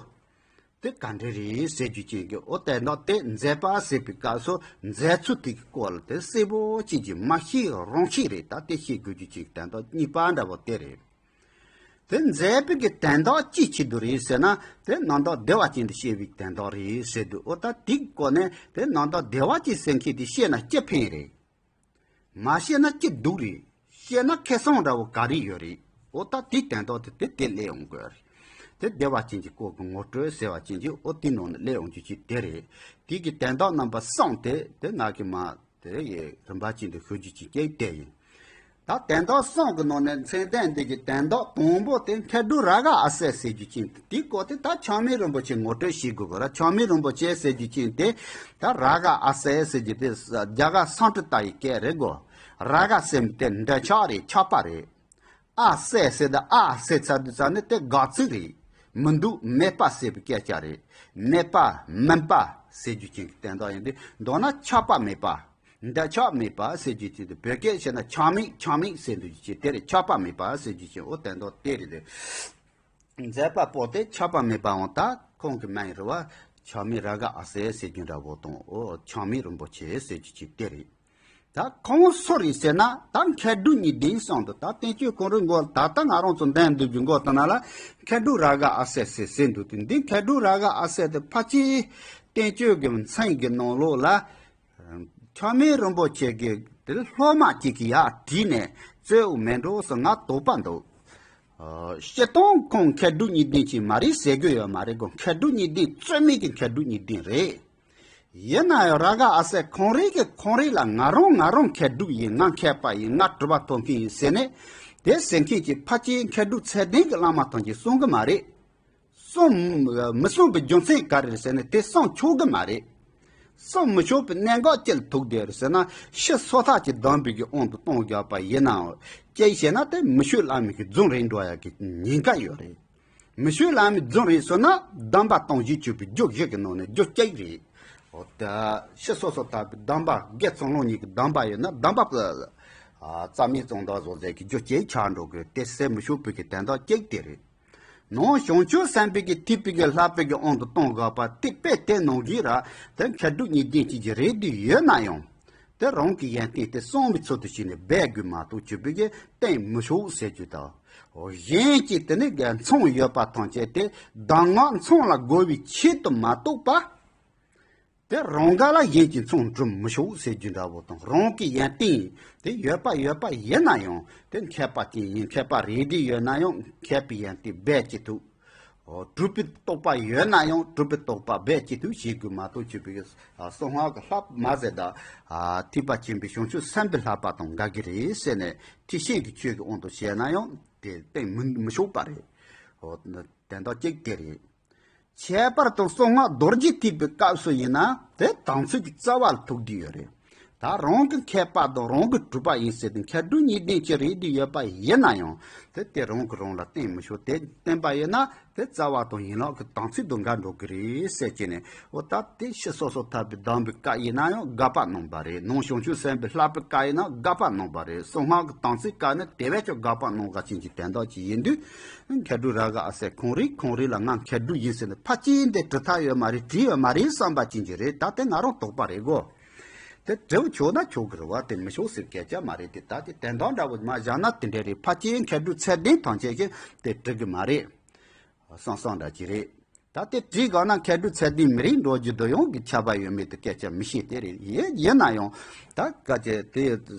དེ་ག་འདྲ་རེད་ཟེར་རྒྱུ་ཅན་གྱི་འོ་དོན་དག་དེ་མཛད་པ་ཟེར་བའི་སྐབས་སུ་མཛད་ཚུལ་དེ་གི་སྐོར་ལ་དེ་གསལ་པོ་ཅིག་གི་མ་ཤེས་རང་ཤེས་རེད། ད་དེ་ཤེས་དགོས་རྒྱུ་ཅན་གྱི་དོན་དག་གཉིས་པ་འདྲ་བོ་དེ་རེད། དེ་མཛད་པའི་གི་དོན་དག་ཅིའི་ཆེད་དུ་རེད་ཟེར་ན། དེ་རྣམ་དག་བདེ་བ་ཅན་དུ་སྐྱེ་བའི་དོན་དག་རེད་ཟེར་དུས། འོ་ད་དེའི་སྐོར་ནས་དེ་རྣམ་དག་བདེ་བ་ཅན་ཟེར་མཁན་དེ་ཤེས་ན་ཅི་ཕན་རེད། མ་ཤེས་ན་ཅི་སྡུག་རེད། ཤེས་ན་ཁེ་བཟང་འདྲ་བོ་ག་རེ་ཡོད་རེད། འོ་ད་དེའི་དོན་དག་དེ་དེ་དེ་སླེབས་ཡོང་དགོས་རེད། དེ་བདེ་བ་ཅན་གྱི་སྐོར་གྱི་ངོ་སྤྲོད་ཟེར་བ་ཅན་གྱི་འོ་དེའི་ནང་ནས་སླེབས་ཡོང་རྒྱུ་ཅིག་དེ་རེད། དེ་གི་དོན་དག་རྣམ་པ་གསུམ་དེ་དེ་ང་གི་མ། དེ་ཡི་རིམ་པ་ཅན་དུ་ཤོད་རྒྱུ་ཅིག་གཅིག་དེ་ཡིན། ད་དོན་དག་གསུམ་གྱི་ནང་ནས་མཚན་ལྡན་འདི་གི་དོན་དག་དང་པོ་དེ་མཁས་གྲུབ་རཱ་ག་ཨ་སྲས་ཟེར་རྒྱུ་ཅན་དེ། དེའི་སྐོར་དེ་ད་ཆགས་མེད་རིན་པོ་ཆེ་ངོ་སྤྲོད་བྱེད་དགོས་གི་ར། ཆགས་མེད་རིན་པོ་ཆེ་ཟེར་རྒྱུ་ཅན་དེ། ད་རཱ་ག་ཨ་སྲས་ཟེར་རྒྱུ་དེ་རྒྱ་གར་སཾ་སྐྲྀ་ཏ་ཡི་སྐད་རེད་གོ། རཱ་ག་ཟེར་མི་དེ་འདོད་ཆགས་རེད། ཆགས་པ་རེད། ཨ་སྲས་ཟེར་དེ་ཨ་ཟེར་ཚར་དུས་ཙ་ནི་དེ་དགག་ཚིག་རེད། མི་འདུག་མེད་པ་ཟེར་བའི་སྐད་ཆ་རེད། མེད་པ་མིན་པ་ཟེར་རྒྱུ་ཅན་གྱི་དོན་དག་ཡིན་དུས། མདོར་ན་ཆགས་པ་མེད་པ། འདོད་ཆགས་མེད་པ་ཟེར་རྒྱུ་ཅིག་དེ་བོད་སྐད་བཤད་ན་ཆགས་མེད་ཆགས་མེད་ཟེར་འདུག་ཅིག་དེ་རེད། ཆགས་པ་མེད་པ་ཟེར་རྒྱུ་ཅིག་འོ་དེ་འདྲ་དེ་རེད་དེ། མཛད་པ་པོ་དེ་ཆགས་པ་མེད་པའང་ད་ཁོང་གི་མིང་རེད་བ། ཆགས་མེད་རཱ་ག་ཨ་སེ་ཟེར་རྒྱུ་འདྲ་བོ་དང་འོ་ཆགས་མེད་རིན་པོ་ཆེ་ཟེར་རྒྱུ་ཅིག་དེ་རེད། ད་ཁོང་སུ་རེད་ཟེར་ན་ད་མཁས་གྲུབ་གཉིས་ལྡན་གསུངས་འདུག་ད་བསྟན་བཅོས་གོང་རིམ་མགོ་ད་ལྟ་ང་རང་ཚོ་འདོན་འདོན་རྒྱུ་མགོ་དང་ན་ལ་མཁས་གྲུབ་རཱ་ག་ཨ་སེ་ཟེར་ཟེར་འདུག་དེ་འདི་མཁས་གྲུབ་རཱ་ག་ཨ་སེ་དེ་ཕལ་ཆེར་བསྟན་བཅོས་ཀྱི་མཚན་གྱི་ནང་ལོགས་ལ། ཆགས་མེད་རིན་པོ་ཆེ་གིས་དེ་སློབ་མ་གཅིག་གིས་ཡར་བྲིས་ནས་བཙལ་འོ་མེད་འགྲོ་ཟེར་ང་དོགས་པ་འདུག་སྤྱིར་བཏང་ཁོང་མཁས་གྲུབ་གཉིས་ལྡན་ཅིག་མ་རེད་ཟེར་གི་ཡོད་མ་རེད་གོ། མཁས་གྲུབ་གཉིས་ལྡན་རྩོད་མེད་ཀྱི་མཁས་གྲུབ་གཉིས་ལྡན་རེད། ཡིན་ན་ཡང་རཱ་ག་ཨ་སེ་ཁོང་རང་གིས་ཁོང་རང་ལ་ང་རང་ང་རང་མཁས་གྲུབ་ཡིན། ང་མཁས་པ་ཡིན། ང་གྲུབ་པ་ཐོབ་མཁན་ཡིན་ཟེར་ནས་དེ་ཟེར་མཁན་གྱི་ཕལ་ཆེར་མཁས་གྲུབ་ཚད་ལྡན་གྱི་བླ་མ་ཐམས་ཅད་གསུང་གི་མ་རེད། གསུང་མི་གསུང་བའི་རྒྱུ་མཚན་ག་རེ་རེད་ཟེར་ན་དེ་གསུང་ཆོག་གི་མ་རེད། གསུང་མི་ཆོག་པའི་གནད་འགག་ཅི་ལ་ཐུག་བསྡད་རེད་ཟེར་ན་ཕྱི་སོ་ཐར་གྱི་སྡོམ་པའི་གི་དབང་དུ་གཏོང་དགོས་པ་ཡིན་ནའང་ཅི་བྱས་ན་དེ་མི་ཆོས་བླ་མའི་གི་རྫུན་རེད་འགྲོ་ཡ་གི་ཉེན་ཁ་ཡོད་རེད། མི་ཆོས་བླ་མའི་རྫུན་རེད་ཟེར་ན་སྡོམ་པ་དང་བཞི་བཅུ་པའི་རྒྱུ་བཞི་གི་ནང་ནས་རྒྱུ་གཅིག་རེད། འོ་ད་ཕྱི་སོ་སོ་ཐར་པའི་སྡོམ་པ་དགེ་ཚུལ་སློང་གཉིས་ཀྱི་སྡོམ་པ་ཡོད་ན་སྡོམ་པ་རྩ་མེད་གཙང་དག་བཟོ་ཟེར་གི་རྒྱུ་གཅིག་ཆགས་འགྲོ་གི་དེ་ཟེར་མི་ཆོག་པའི་གི་དོན་དག་གཅིག་དེ་རེད། ནང་བྱང་ཆུབ་སེམས་དཔའི་གི་ཐེག་པའི་གི་བསླབ་པའི་གི་དབང་དུ་གཏོང་དགོས་པ་དེ་དཔེ་དེ་ནང་གི་ར་དེ་མཁས་གྲུབ་གཉིས་ལྡན་གཅིག་གི་རེད་དེ་ཡོད་ན་ཡང་། དེ་རང་གི་ཡོན་ཏན་དེ་གསང་བའི་ཚུལ་དུ་བྱས་ནས་སྦས་དགོས་མ་གཏོགས་ཆོས་པའི་གི་བསྟན་མི་ཆོག་ཟེར་རྒྱུ་དང་། གཞན་གྱིས་དེ་ནི་གི་མཚུངས་ཡོད་པ་ཐམས་ཅད་དེ་གདམས་ངག་མཚུངས་ལ་རྒོལ་བའི་ཆེད་དུ་མ་གཏོགས་པ། དེ་རང་འགའ་ལ་གཞན་གྱིས་མཚུངས་སྒྲུབ་མི་ཆོག་ཟེར་རྒྱུ་འདྲ་བོ་དང་རང་གི་ཡོན་ཏན་དེ་ཡོད་པ་ཡོད་པ་ཡིན་ན་ཡང་དེ་མཁས་པ་ཅན་ཡིན། མཁས་པ་རེད་དེ་ཡོད་ན་ཡང་མཁས་པའི་ཡོན་ཏན་སྦས་ཅི་ཐུབ། གྲུབ་པའི་རྟོགས་པ་ཡོད་ན་ཡང་གྲུབ་པའི་རྟོགས་པ་སྦས་ཅི་ཐུབ་བྱེད་དགོས་མ་གཏོགས་ཆོས་པའི་གསང་སྔགས་ཀྱི་བསླབ་མ་ཟེར་ད་ཐེག་པ་ཆེན་པོའི་བྱང་ཆུབ་སེམས་དཔའི་བསླབ་པ་དང་འགལ་གྱི་རེད་ཟེར་ནས་ཐེག་ཆེན་གྱི་ཆོས་ཀྱི་དབང་དུ་བྱས་ན་ཡང་དེ་བསྟན་མི་མི་ཆོག་པ་རེད། དོན་དག་གཅིག་དེ་རེད། ཁྱད་པར་དུ་གསང་སྔགས་རྡོ་རྗེ་ཐེག་པའི་སྐབས་སུ་ཡིན་ན་དེ་དམ་ཚིག་གི་རྩ་བ་ལ་ཐུག་བསྡད་ཡོད་རེད། ད་རང་གི་མཁས་པ་དང་རང་གི་གྲུབ་པ་ཡིན་ཟེར་ཏེ་མཁས་གྲུབ་གཉིས་ལྡན་གཅིག་རེད་དེ་ཡོད་པ་ཡིན་ན་ཡང་དེ་དེ་རང་གིས་རང་ལ་བསྟན་མི་ཆོག་དེ་བསྟན་པ་ཡིན་ན་དེ་རྩ་བ་དང་ཡན་ལག་གི་དམ་ཚིག་དང་འགལ་འགྲོ་གི་རེད་ཟེར་གྱི་ནས་འོ་ད་དེ་ཕྱི་སོ་སོ་ཐར་པའི་སྡོམ་པའི་བཀའ་ཡིན་ན་ཡང་དགག་པ་གནང་པ་རེད། ནང་བྱང་ཆུབ་སེམས་དཔའི་བསླབ་པའི་བཀའ་ཡིན་ན་དགག་པ་གནང་པ་རེད། གསང་སྔགས་ཀྱི་དམ་ཚིག་བཀའ་ནི་དེ་བས་ཀྱང་དགག་པ་གནང་བ་ཅན་གྱི་དོན་དག་ཅིག་ཡིན་དུས། མཁས་གྲུབ་རཱ་ག་ཨ་སེ་ཁོང་རེད། ཁོང་རེད་ལ་ང་མཁས་གྲུབ་ཡིན་ཟེར་ནས་ཕལ་ཆེར་འདི་འབྲི་ཐབས་ཡོད་མ་རེད། བྲིས་ཡོད་མ་རེད་བསམ་པ་ཅན་གྱི་རེད། ད་དེ་ང་རང་དོགས་པ་རེད་གོ། དེ་འབྲི་བ་ཆོག་ན་ཆོག་གི་རེད་བ། དེ་མི་ཆོག་ཟེར་སྐད་ཆ་མ་རེད། དེ་ད་དེ་དོན་དག་འདྲ་བོ་མ་བཞག་ན་དེ་འདྲ་རེད། ཕལ་ཆེར་མཁས་གྲུབ་ཚད་ལྡན་ཐམས་ཅད་ཀྱིས་དེ་འབྲི་གི་མ་རེད། སང་སང་འདྲ་ཅིག་རེད། ད་དེ་བྲིས་གང་ན་མཁས་གྲུབ་ཚད་ལྡན་མི་རིགས་འགྲོ་རྒྱུ་དུ་ཡོང་གི་ཁྱབ་པ་ཡོད་མེད་དེ་སྐད་ཆ་མི་ཤེས་དེ་རེད། ཡིན་ཡིན་ན་ཡང་ད་སྐད་ཆ་དེ་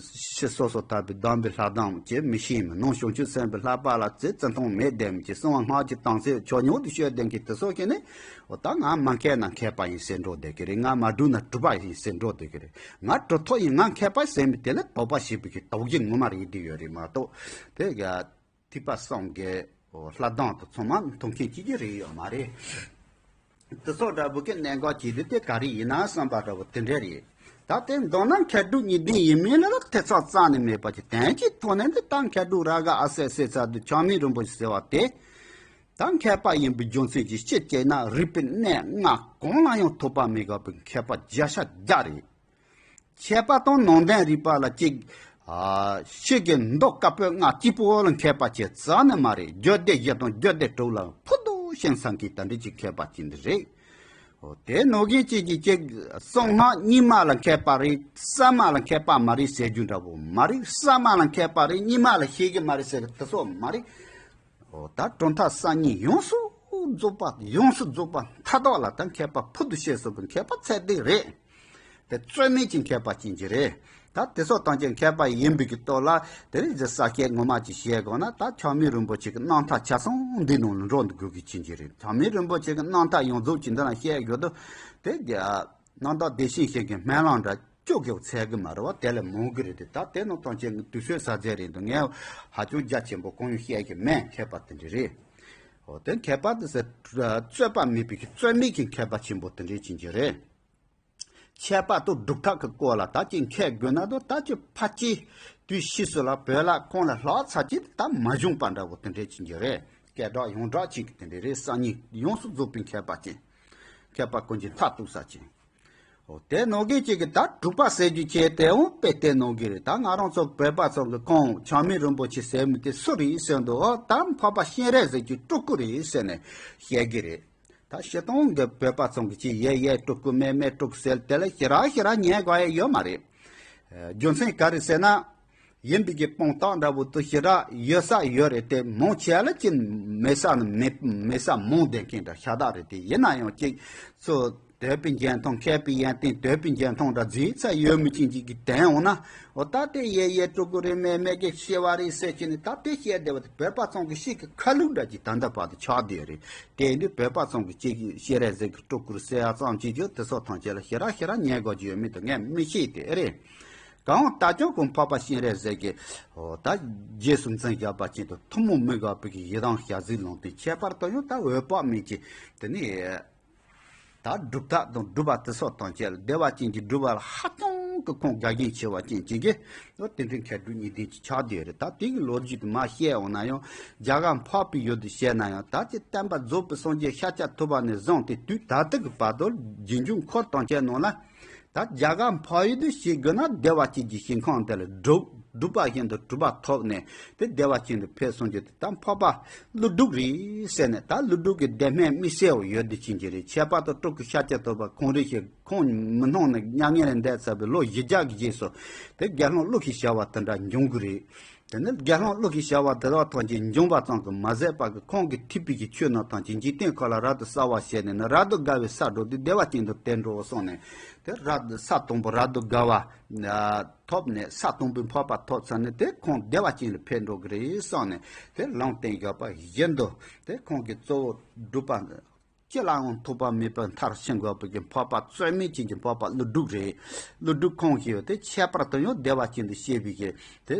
ཕྱི་སོ་སོ་ཐར་པའི་སྡོམ་པའི་ལྷ་སྡོམ་ཅེས་མི་ཤེས་མི་ནང་བྱང་ཆུབ་སེམས་དཔའི་བསླབ་པ་ལ་ཙེ་བརྩི་མཐོང་མེད་བསྡད་མི་ཅེས་གསང་བ་སྔགས་ཀྱི་དམ་ཚིག་ཆོས་ཉུང་དུ་ཤོད་བསྡད་མཁན་དེ་ཚོ་ཁྱེད་ནི་འོ་ད་ང་མ་མཁས་ན་མཁས་པ་ཡིན་ཟེར་འགྲོ་བསྡད་ཀྱི་རེད། ང་མ་གྲུབ་ན་གྲུབ་པ་ཡིན་ཟེར་འགྲོ་བསྡད་ཀྱི་རེད། ང་གྲུབ་ཐོབ་ཡིན་ང་མཁས་པ་ཟེར་མི་དེ་ལ་དོགས་པ་ཞེས་པའི་གི་དོགས་གཞི་ངོ་མ་རེད་དེ་ཡོད་རེད་མ་གཏོགས་དེ་ཐེག་པ་གསུམ་གྱི་ལྷ་སྡོམ་དུ་ཚང་མ་མཐོང་མཁན་གཅིག་གྱུར་རེད་ཡོད་མ་རེད། དེ་ཚོ་འདྲ་བོ་གི་གནད་འགག་ཅིག་རེད། དེ་ག་རེ་ཡིན་ན་བསམ་པ་འདྲ་བོ་དེ་འདྲ་རེད། ད་དེ་མདོར་ན་མཁས་གྲུབ་གཉིས་ལྡན་ཡིན་མིན་ལ་ཐེ་ཚོམ་རྩ་ནས་མེད་པ་ཅིག་དོན་གྱི་ཐོག་ནས་འདི་ད་མཁས་གྲུབ་རཱ་ག་ཨ་སེ་ཟེར་ཚར་དུས་ཆགས་མེད་རིན་པོ་ཆེ་ཟེར་བ་དེ། ད་མཁས་པ་ཡིན་པའི་རྒྱུ་མཚན་གྱིས་སྤྱི་བྱས་ན་རིག་པའི་གནས་ལྔ་གང་ལ་ཡང་ཐོགས་པ་མེད་དགོས་པའི་མཁས་པ་བརྒྱ་ཆ་བརྒྱ་རེད། མཁས་པ་དང་ནང་བསྟན་རིག་པ་ལ་གཅིག་ཕྱི་གི་མདོ་བཀའ་པོད་ལྔ་གཅིག་པོ་ལ་མཁས་པ་ཅིག་རྩ་ནས་མ་རེད། རྒྱུད་སྡེ་བཞི་དང་རྒྱུད་སྡེ་དྲུག་ལ་ཕུ་ཏོ་ཤིང་ཚང་གི་ད་འདྲ་ཅིག་མཁས་པ་ཅིག་འདི་རེད། འོ་དེ་ནང་བཞིན་གཅིག་གིས་གཅིག་གསང་སྔགས་རྙིང་མ་ལ་མཁས་པ་རེད། གསར་མ་ལ་མཁས་པ་མ་རེད་ཟེར་རྒྱུ་འདྲ་བོ་མ་རེད། གསར་མ་ལ་མཁས་པ་རེད། རྙིང་མ་ལ་ཤེས་ཀྱི་མ་རེད་ཟེར་གི་དེ་ཚོ་མ་རེད། འོ་ད་གྲུབ་མཐའ་གསར་རྙིང་ཡོངས་སུ་རྫོགས་པ་ཡོངས་སུ་རྫོགས་པ་མཐའ་དག་ལ་ད་མཁས་པ་ཕུལ་དུ་བཤད་སོང་བའི་མཁས་པ་ཚད་ལྡན་རེད། དེ་རྩོད་མེད་ཀྱི་མཁས་པ་ཅན་གྱི་རེད། ད་དེ་ཚོ་ཐམས་ཅད་མཁས་པ་ཡིན་པའི་གི་སྟོབས་ལ་དེ་རིང་གཟའ་སྐར་ངོ་མ་ཅིག་བཤད་དགོས་ན་ད་ཆགས་མེད་རིན་པོ་ཆེ་གི་རྣམ་ཐར་ཆ་ཚང་འདི་ནང་ལ་འགྲོ་འདུག་དགོས་ཀྱི་ཅན་གྱི་རེད། ཆགས་མེད་རིན་པོ་ཆེ་གི་རྣམ་ཐར་ཡོངས་རྫོགས་ཀྱི་འདི་ན་བཤད་དགོས་དུས་དེ་རྣམ་དག་བདེ་ཆེན་ཞིག་གི་སྨོན་ལམ་འདྲ། སྐྱོ་གི་ཚད་གི་མ་རེད་བ། དེ་ལས་མང་གི་རེད་དེ། ད་དེ་ནང་ཐམས་ཅད་དུས་ཚོད་ཟ་རྫས་རེད་འདུག་ངས་ཧ་ཅང་རྒྱ་ཆེན་པོ་གང་ཡང་བཤད་ཀྱི་མེད། མཁས་པ་དེ་འདྲ་རེད། འོ་དེ་མཁས་པ་དེ་ཟེར་རྩོད་པ་མེད་པའི་གི་རྩོད་མེད་ཀྱི་མཁས་པ་ཆེན་པོ་དེ་འདྲ་ཅན་གྱི་རེད། ཁྱད་པར་དུ་སྒྲུབ་ཐབས་ཀྱི་སྐོར་ལ་ད་ཅིག་མཁས་དགོས་ན་དོ་ད་ཅིག་ཕལ་ཆེར་དུས་ཕྱིས་སུ་ལ་བོད་ལ་ཁོང་ལ་ལྷག་ཚར་ཅིག་ད་མ་བྱུང་པ་འདྲ་བོ་དེ་འདྲ་ཅན་གྱི་རེད། སྐད་གྲགས་ཡོངས་གྲགས་ཅན་གྱི་དེ་འདྲ་རེད། གསར་རྙིང་ཡོངས་སུ་རྫོགས་པའི་མཁས་པ་ཅན། མཁས་པ་ཀུན་གྱི་མཐར་གཏུགས་ས་ཅན། དེ་ནང་གི་གཅིག་གིས་ད་དྲུག་པ་ཟེར་རྒྱུ་བྱས་དེའང་དཔེ་དེ་ནང་གི་རེད། ད་ང་རང་ཚོ་བོད་པ་ཚོ་གི་ཁོང་ཆགས་མེད་རིན་པོ་ཆེ་ཟེར་མི་དེ་སུ་རེད་ཟེར་འདུག་ཨོ་ད་འཕགས་པ་སྤྱན་རས་གཟིགས་ཀྱི་སྤྲུལ་སྐུ་རེད་ཟེར་ནས་བཤད་གི་རེད། ད་སྤྱིར་བཏང་གི་བོད་པ་ཚོ་གི་ཅིག་ཡེ་ཡེ་སྤྲུལ་སྐུ་མེ་མེ་སྤྲུལ་སྐུ་ཟེར་དེ་ལ་ཞེ་དྲག་ཞེ་དྲག་ཉན་དགོས་ཡ་ཡོད་མ་རེད། རྒྱུ་མཚན་ག་རེ་ཟེར་ན། ཡིན་པའི་གི་དཔང་རྟགས་འདྲ་པོ་དུ་ཞེ་དྲག་ཡོད་ས་ཡོད་རེད་དེ། མང་ཆེ་ལ་ཅི་མེད་ས་ནི་མེད་མེད་ས་མང་བསྡད་མཁན་འདྲ་ཤ་སྟག་རེད་དེ། ཡིན་ན་ཡང་ཅིག་ཚོ་དད་པའི་འཇོན་ཐང་མཁས་པའི་ཡོན་ཏན་དད་པའི་འཇོན་ཐང་འདྲ་རྫིག་ཚ་ཡོད་མི་ཅན་ཅིག་གི་དན་འོང་ན། འོ་ད་དེ་ཡེ་ཡེ་སྤྲུལ་སྐུ་རེད་མེ་མེ་གི་སྐྱེ་བ་རེད་ཟེར་གྱི་ནི་ད་དེ་བཤད་བསྡད་པ་དེ་བོད་པ་ཚང་གི་ཤིག་གི་ཁ་ལུག་འདྲ་ཅིག་ད་ལྟ་བར་དུ་ཆགས་བསྡད་རེད། དེ་ཡིན་དུས་བོད་པ་ཚང་གི་ཅིག་སྤྱན་རས་གཟིགས་ཀྱི་སྤྲུལ་སྐུ་ཟེར་ཡ་ཙམ་ཅིག་ཡོད་དེ་ཚོ་ཐམས་ཅད་ལ་ཞེ་དྲག་ཞེ་དྲག་ཉན་དགོས་ཀྱི་ཡོད་མེད་དུ་ངས་མི་ཤེས་དེ་རེད། གང་ལྟར་ཀྱང་ཁོང་འཕགས་པ་སྤྱན་རས་གཟིགས་ཀྱིས་ད་རྗེས་སུ་འཛིན་བཞག་པ་ཅན་དུ་ཐུན་མོང་མི་འགག་པའི་གི་ཡི་དམ་ཞལ་གཟིགས་ལུང་བསྟན་ཁྱད་པར་དུ་ཡང་ད་འོད་དཔག་མེད་ཀྱི་དེ་ནི་ད་སྒྲུབ་ཐབས་དང་སྒྲུབ་པ་དེ་སོགས་དང་བཅས་ལ་བདེ་བ་ཅན་གྱི་སྒྲུབ་པ་ལ་ཧ་ཅང་གི་ཁོང་དགའ་ཞེན་ཆེ་བ་ཅན་ཅན་གྱི་ལོ་དེ་འདྲའི་མཁས་གྲུབ་གཉིས་ལྡན་གྱི་ཆགས་བསྡད་རེད། ད་དེ་གི་ལོ་རྒྱུས་དེ་མ་བཤད་འོང་ན་ཡང་རྒྱ་གར་འཕགས་པའི་ཡུལ་དུ་བཤད་ན་ཡང་ད་ཅི་བསྟན་པ་རྫོགས་པའི་སངས་རྒྱས་ཤཱཀྱ་ཐུབ་པ་ནས་བཟུང་སྟེ་དུས་ད་ལྟ་གི་བར་དུ་རྗེས་འཇུག་འཁོར་དང་བཅས་ནང་ལ། ད་རྒྱ་གར་འཕགས་ཡུལ་དུ་ཞིག་དགོས་ན་བདེ་བ་ཅན་གྱི་ཞིང་ཁམས་དེ་ལ་སྒྲུབ་སྒྲུབ་པ་བཞིན་དུ་གྲུབ་པ་ཐོབ་ནས་དེ་བདེ་བ་ཅན་དུ་ཕེབས་སོང་རྒྱུ་དེ་ད་འཕགས་པ་ཀླུ་སྒྲུབ་རེད་ཟེར་ནས། ད་ཀླུ་སྒྲུབ་ཀྱི་བདེན་སྨོན་དམིགས་བསལ་བ་ཡོད་དུ་ཕྱིན་གྱི་རེད། ཁྱད་པར་དུ་སྤྲུལ་སྐུ་ཤཱཀྱ་ཐུབ་པ་ཁོང་རེ་ཞིག་ཁོང་མི་སྣང་ནས་མྱ་ངན་ལས་འདས་ཚར་བའི་ལོ་བཞི་བརྒྱ་གི་རྗེས་སུ་དེ་དགེ་སློང་ཀླུ་ཞེས་བྱ་བ་དེ་འདྲ་འབྱུང་གི་རེད། དེ་ནི་དགེ་སློང་ཀླུ་ཞེས་བྱ་བ་དེ་དག་ཐམས་ཅད་འབྱུང་བ་ཙམ་གྱིས་མ་ཟད་པར་གྱི་ཁོང་གིས་ཐེག་པའི་གི་ཆོས་རྣམས་ཐམས་ཅད་འཇིག་རྟེན་ཁམས་ལ་རབ་ཏུ་གསལ་བར་བྱས་ནས་ནི་རབ་ཏུ་དགའ་བའི་སར་འགྲོ་སྟེ་བདེ་བ་ཅན་དུ་དེ་འགྲོ་བར་གསུངས་ནས། དེ་རབ་ཏུ་ས་དང་པོ་རབ་ཏུ་དགའ་བ་ཐོབ་ནས་ས་དང་པོའི་འཕགས་པ་ཐོབ་ཚར་ནས་དེ་ཁོང་བདེ་བ་ཅན་ལ་ཕེབས་འགྲོ་གི་རེད་གསུངས་ནས་དེ་ལུང་བསྟན་བཞག་པ་བཞིན་དུ་དེ་ཁོང་གི་གཙོ་བོ་སྒྲུབ་པ་ཅི་ལའང་ཐོགས་པ་མེད་པར་མཐར་ཕྱིན་དགོས་པའི་གི་འཕགས་པ་རྩོད་མེད་ཅན་གྱི་འཕགས་པ་ཀླུ་སྒྲུབ་རེད། ཀླུ་སྒྲུབ་ཁོང་ཞེས་པ་དེ་ཁྱད་པར་དུ་ཡང་བདེ་བ་ཅན་དུ་སྐྱེ་བའི་གི་དེ་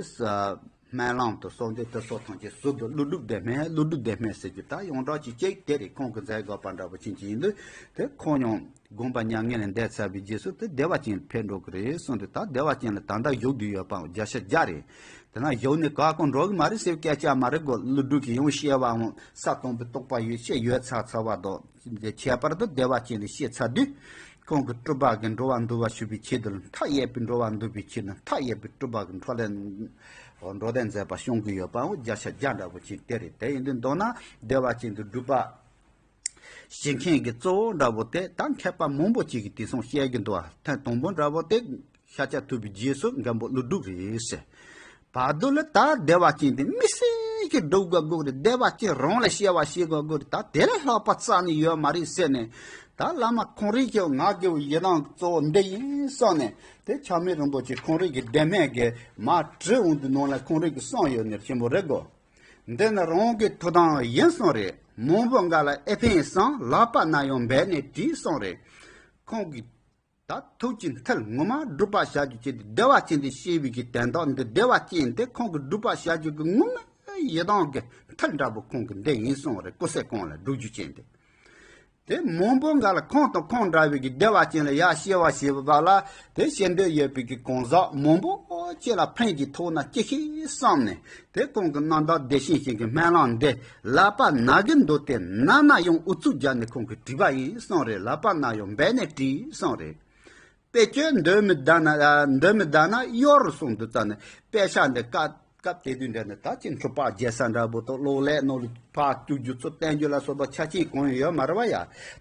སྨོན་ལམ་དུ་གསོལ་འདེབས་དེ་ཚོ་ཐམས་ཅད་ཟུར་དུ་ཀླུ་སྒྲུབ་བདེ་སྨོན་ཀླུ་སྒྲུབ་བདེ་སྨོན་ཟེར་གྱི་ད་ཡོངས་གྲགས་ཀྱི་གཅིག་དེ་རེད། ཁོང་གི་མཛད་དགོས་པ་འདྲ་པོ་ཅན་ཅིག་ཡིན་དུས་དེ་ཁོང་ཡང་དགོངས་པ་མྱ་ངན་ལས་འདས་ཚར་བའི་རྗེས་སུ་དེ་བདེ་བ་ཅན་ལ་ཕེབས་འགྲོ་གི་རེད་གསུངས་ཏེ། ད་བདེ་བ་ཅན་ལ་ད་ལྟ་བཞུགས་བསྡད་ཡོད་པའང་བརྒྱ་ཆ་བརྒྱ་རེད། དེ་ན་བཞུགས་ནས་ག་གང་འགྲོ་གི་མ་རེད་ཟེར་བའི་སྐད་ཆ་མ་རེད་གོ། ཀླུ་སྒྲུབ་ཀྱི་ཡང་སྐྱེ་བའང་ས་དང་པོའི་རྟོགས་པ་ཡོད་ཤེས་ཡོད་ཚར་ཚར་བ་དང་། འདི་ཁྱད་པར་དུ་བདེ་བ་ཅན་ལ་སྐྱེས་ཚར་དུས། ཁོང་གི་སྤྲུལ་པ་གི་འགྲོ་བ་འདུལ་བ་ཞུ་བའི་ཆེད་དུ་མཐའ་ཡས་པའི་འགྲོ་བ་འདུལ་བའི་ཆེད་དུ་མཐའ་ཡས་པའི་སྤྲུལ་པ་གི་འཕྲོ་ལས་འགྲོ་དོན་མཛད་པ་བྱུང་གི་ཡོད་པའང་བརྒྱ་ཆ་བརྒྱ་འདྲ་པོ་ཅིག་དེ་རེད། དེ་ཡིན་དུས་མདོར་ན་བདེ་བ་ཅན་དུ་སྒྲུབ་པ་བྱེད་མཁན་གྱི་གཙོ་བོ་འདྲ་པོ་དེ་ད་མཁས་པ་མང་པོ་ཅིག་གིས་དེང་སང་བཤད་ཀྱི་འདུག་ཐེངས་དང་པོ་འདྲ་པོ་དེ། ཤཱཀྱ་ཐུབ་པའི་རྗེས་སུ་མགོན་པོ་ཀླུ་སྒྲུབ་རེད་ཟེར། བར་དུ་ལ་ད་བདེ་བ་ཅན་དེ་དམིགས་བསལ་གྱི་སྒྲུབ་དགོས་དགོས་རེད། བདེ་བ་ཅན་རང་ལ་སྐྱེ་བ་བྱེད་དགོས་དགོས་རེད། ད་དེ་ལས་ལྷག་པ་རྩ་ནས་ཡོད་མ་རེད་ཟེར་ནས། ད་བླ་མ་ཁོང་རང་གིས་ང་དགེ་བའི་ཡི་དམ་གཙོ་བོ་འདི་ཡིན་གསུངས་ནས་དེ་ཆགས་མེད་རིན་པོ་ཆེ་ཁོང་རང་གི་བདེ་སྨོན་གྱི་མར་བྲིས་འོང་དུས་ནང་ལ་ཁོང་རང་གིས་གསུངས་ཡོད་ནི་ཆེན་པོ་རེད་གོ། འདི་ནི་རང་གི་ཐུགས་དམ་ཡིན་གསུངས་རེད། མང་པོ་འགའ་ལ་ཨེ་ཕན་སོང་། ལག་པ་ན་ཡང་འབད་ནས་བྲིས་གསུངས་རེད། ཁོང་གིས། ད་ཐུགས་ཀྱི་མཐིལ་ངོ་མ་སྒྲུབ་པར་བྱ་རྒྱུ་ཅན་དེ་བདེ་བ་ཅན་དུ་སྐྱེ་བའི་གི་དོན་དག་འདི་བདེ་བ་ཅན་དེ་ཁོང་གི་སྒྲུབ་པར་བྱ་རྒྱུ་གི་ངོ་མ་ཡི་དམ་གི་མཐིལ་འདྲ་པོ་ཁོང་གི་འདི་ཡིན་གསུངས་རེད། ཀུན་གསལ་གང་ལ་སྒྲུབ་རྒྱུ་ཅན་དེ། དེ་མང་པོ་འགའ་ལ་ཁོང་དང་ཁོང་འདྲ་བའི་གི་བདེ་བ་ཅན་ལ་ཡར་སྐྱེ་བ་བྱེད་པ་ལ་དེ་ཤེས་འདོད་ཡོད་པའི་གི་གང་ཟག་མང་པོ་ཅིག་ལ་ཕན་གྱི་ཐོག་ན་ཅི་ཤེས་བསམ་ནས། དེ་ཁོང་གི་རྣམ་དག་བདེ་ཆེན་ཞིང་གི་སྨོན་ལམ་འདི་ལག་པ་ན་གི་འདུག་སྟེ་ན་ན་ཡང་ཨུ་ཚུགས་རྒྱག་ནས་ཁོང་གིས་བྲིས་པ་ཡིན་གསུངས་རེད། ལག་པ་ན་ཡང་འབད་ནས་བྲིས་གསུངས་རེད། དཔེ་བརྗོད་འདོན་མི་གདའ་ན་འདོན་མི་གདའ་ན་གཡོར་གསུངས་འདུག་ཙང་ནས་དཔེ་ཆ་འདི་སྐབས་སྐབས་དེ་དུས་འདྲ་ནས་ད་ཅི་འཁྲུལ་པ་རྒྱལ་ས་འདྲ་པོ་དང་གློག་ཀླད་ནང་ལ་ཕར་བཅུག་རྒྱུ་ཚུར་བསྟན་རྒྱུ་ལ་སོགས་པ་ཆ་རྐྱེན་གང་ཡང་ཡོད་མ་རེད་བ་ཡ།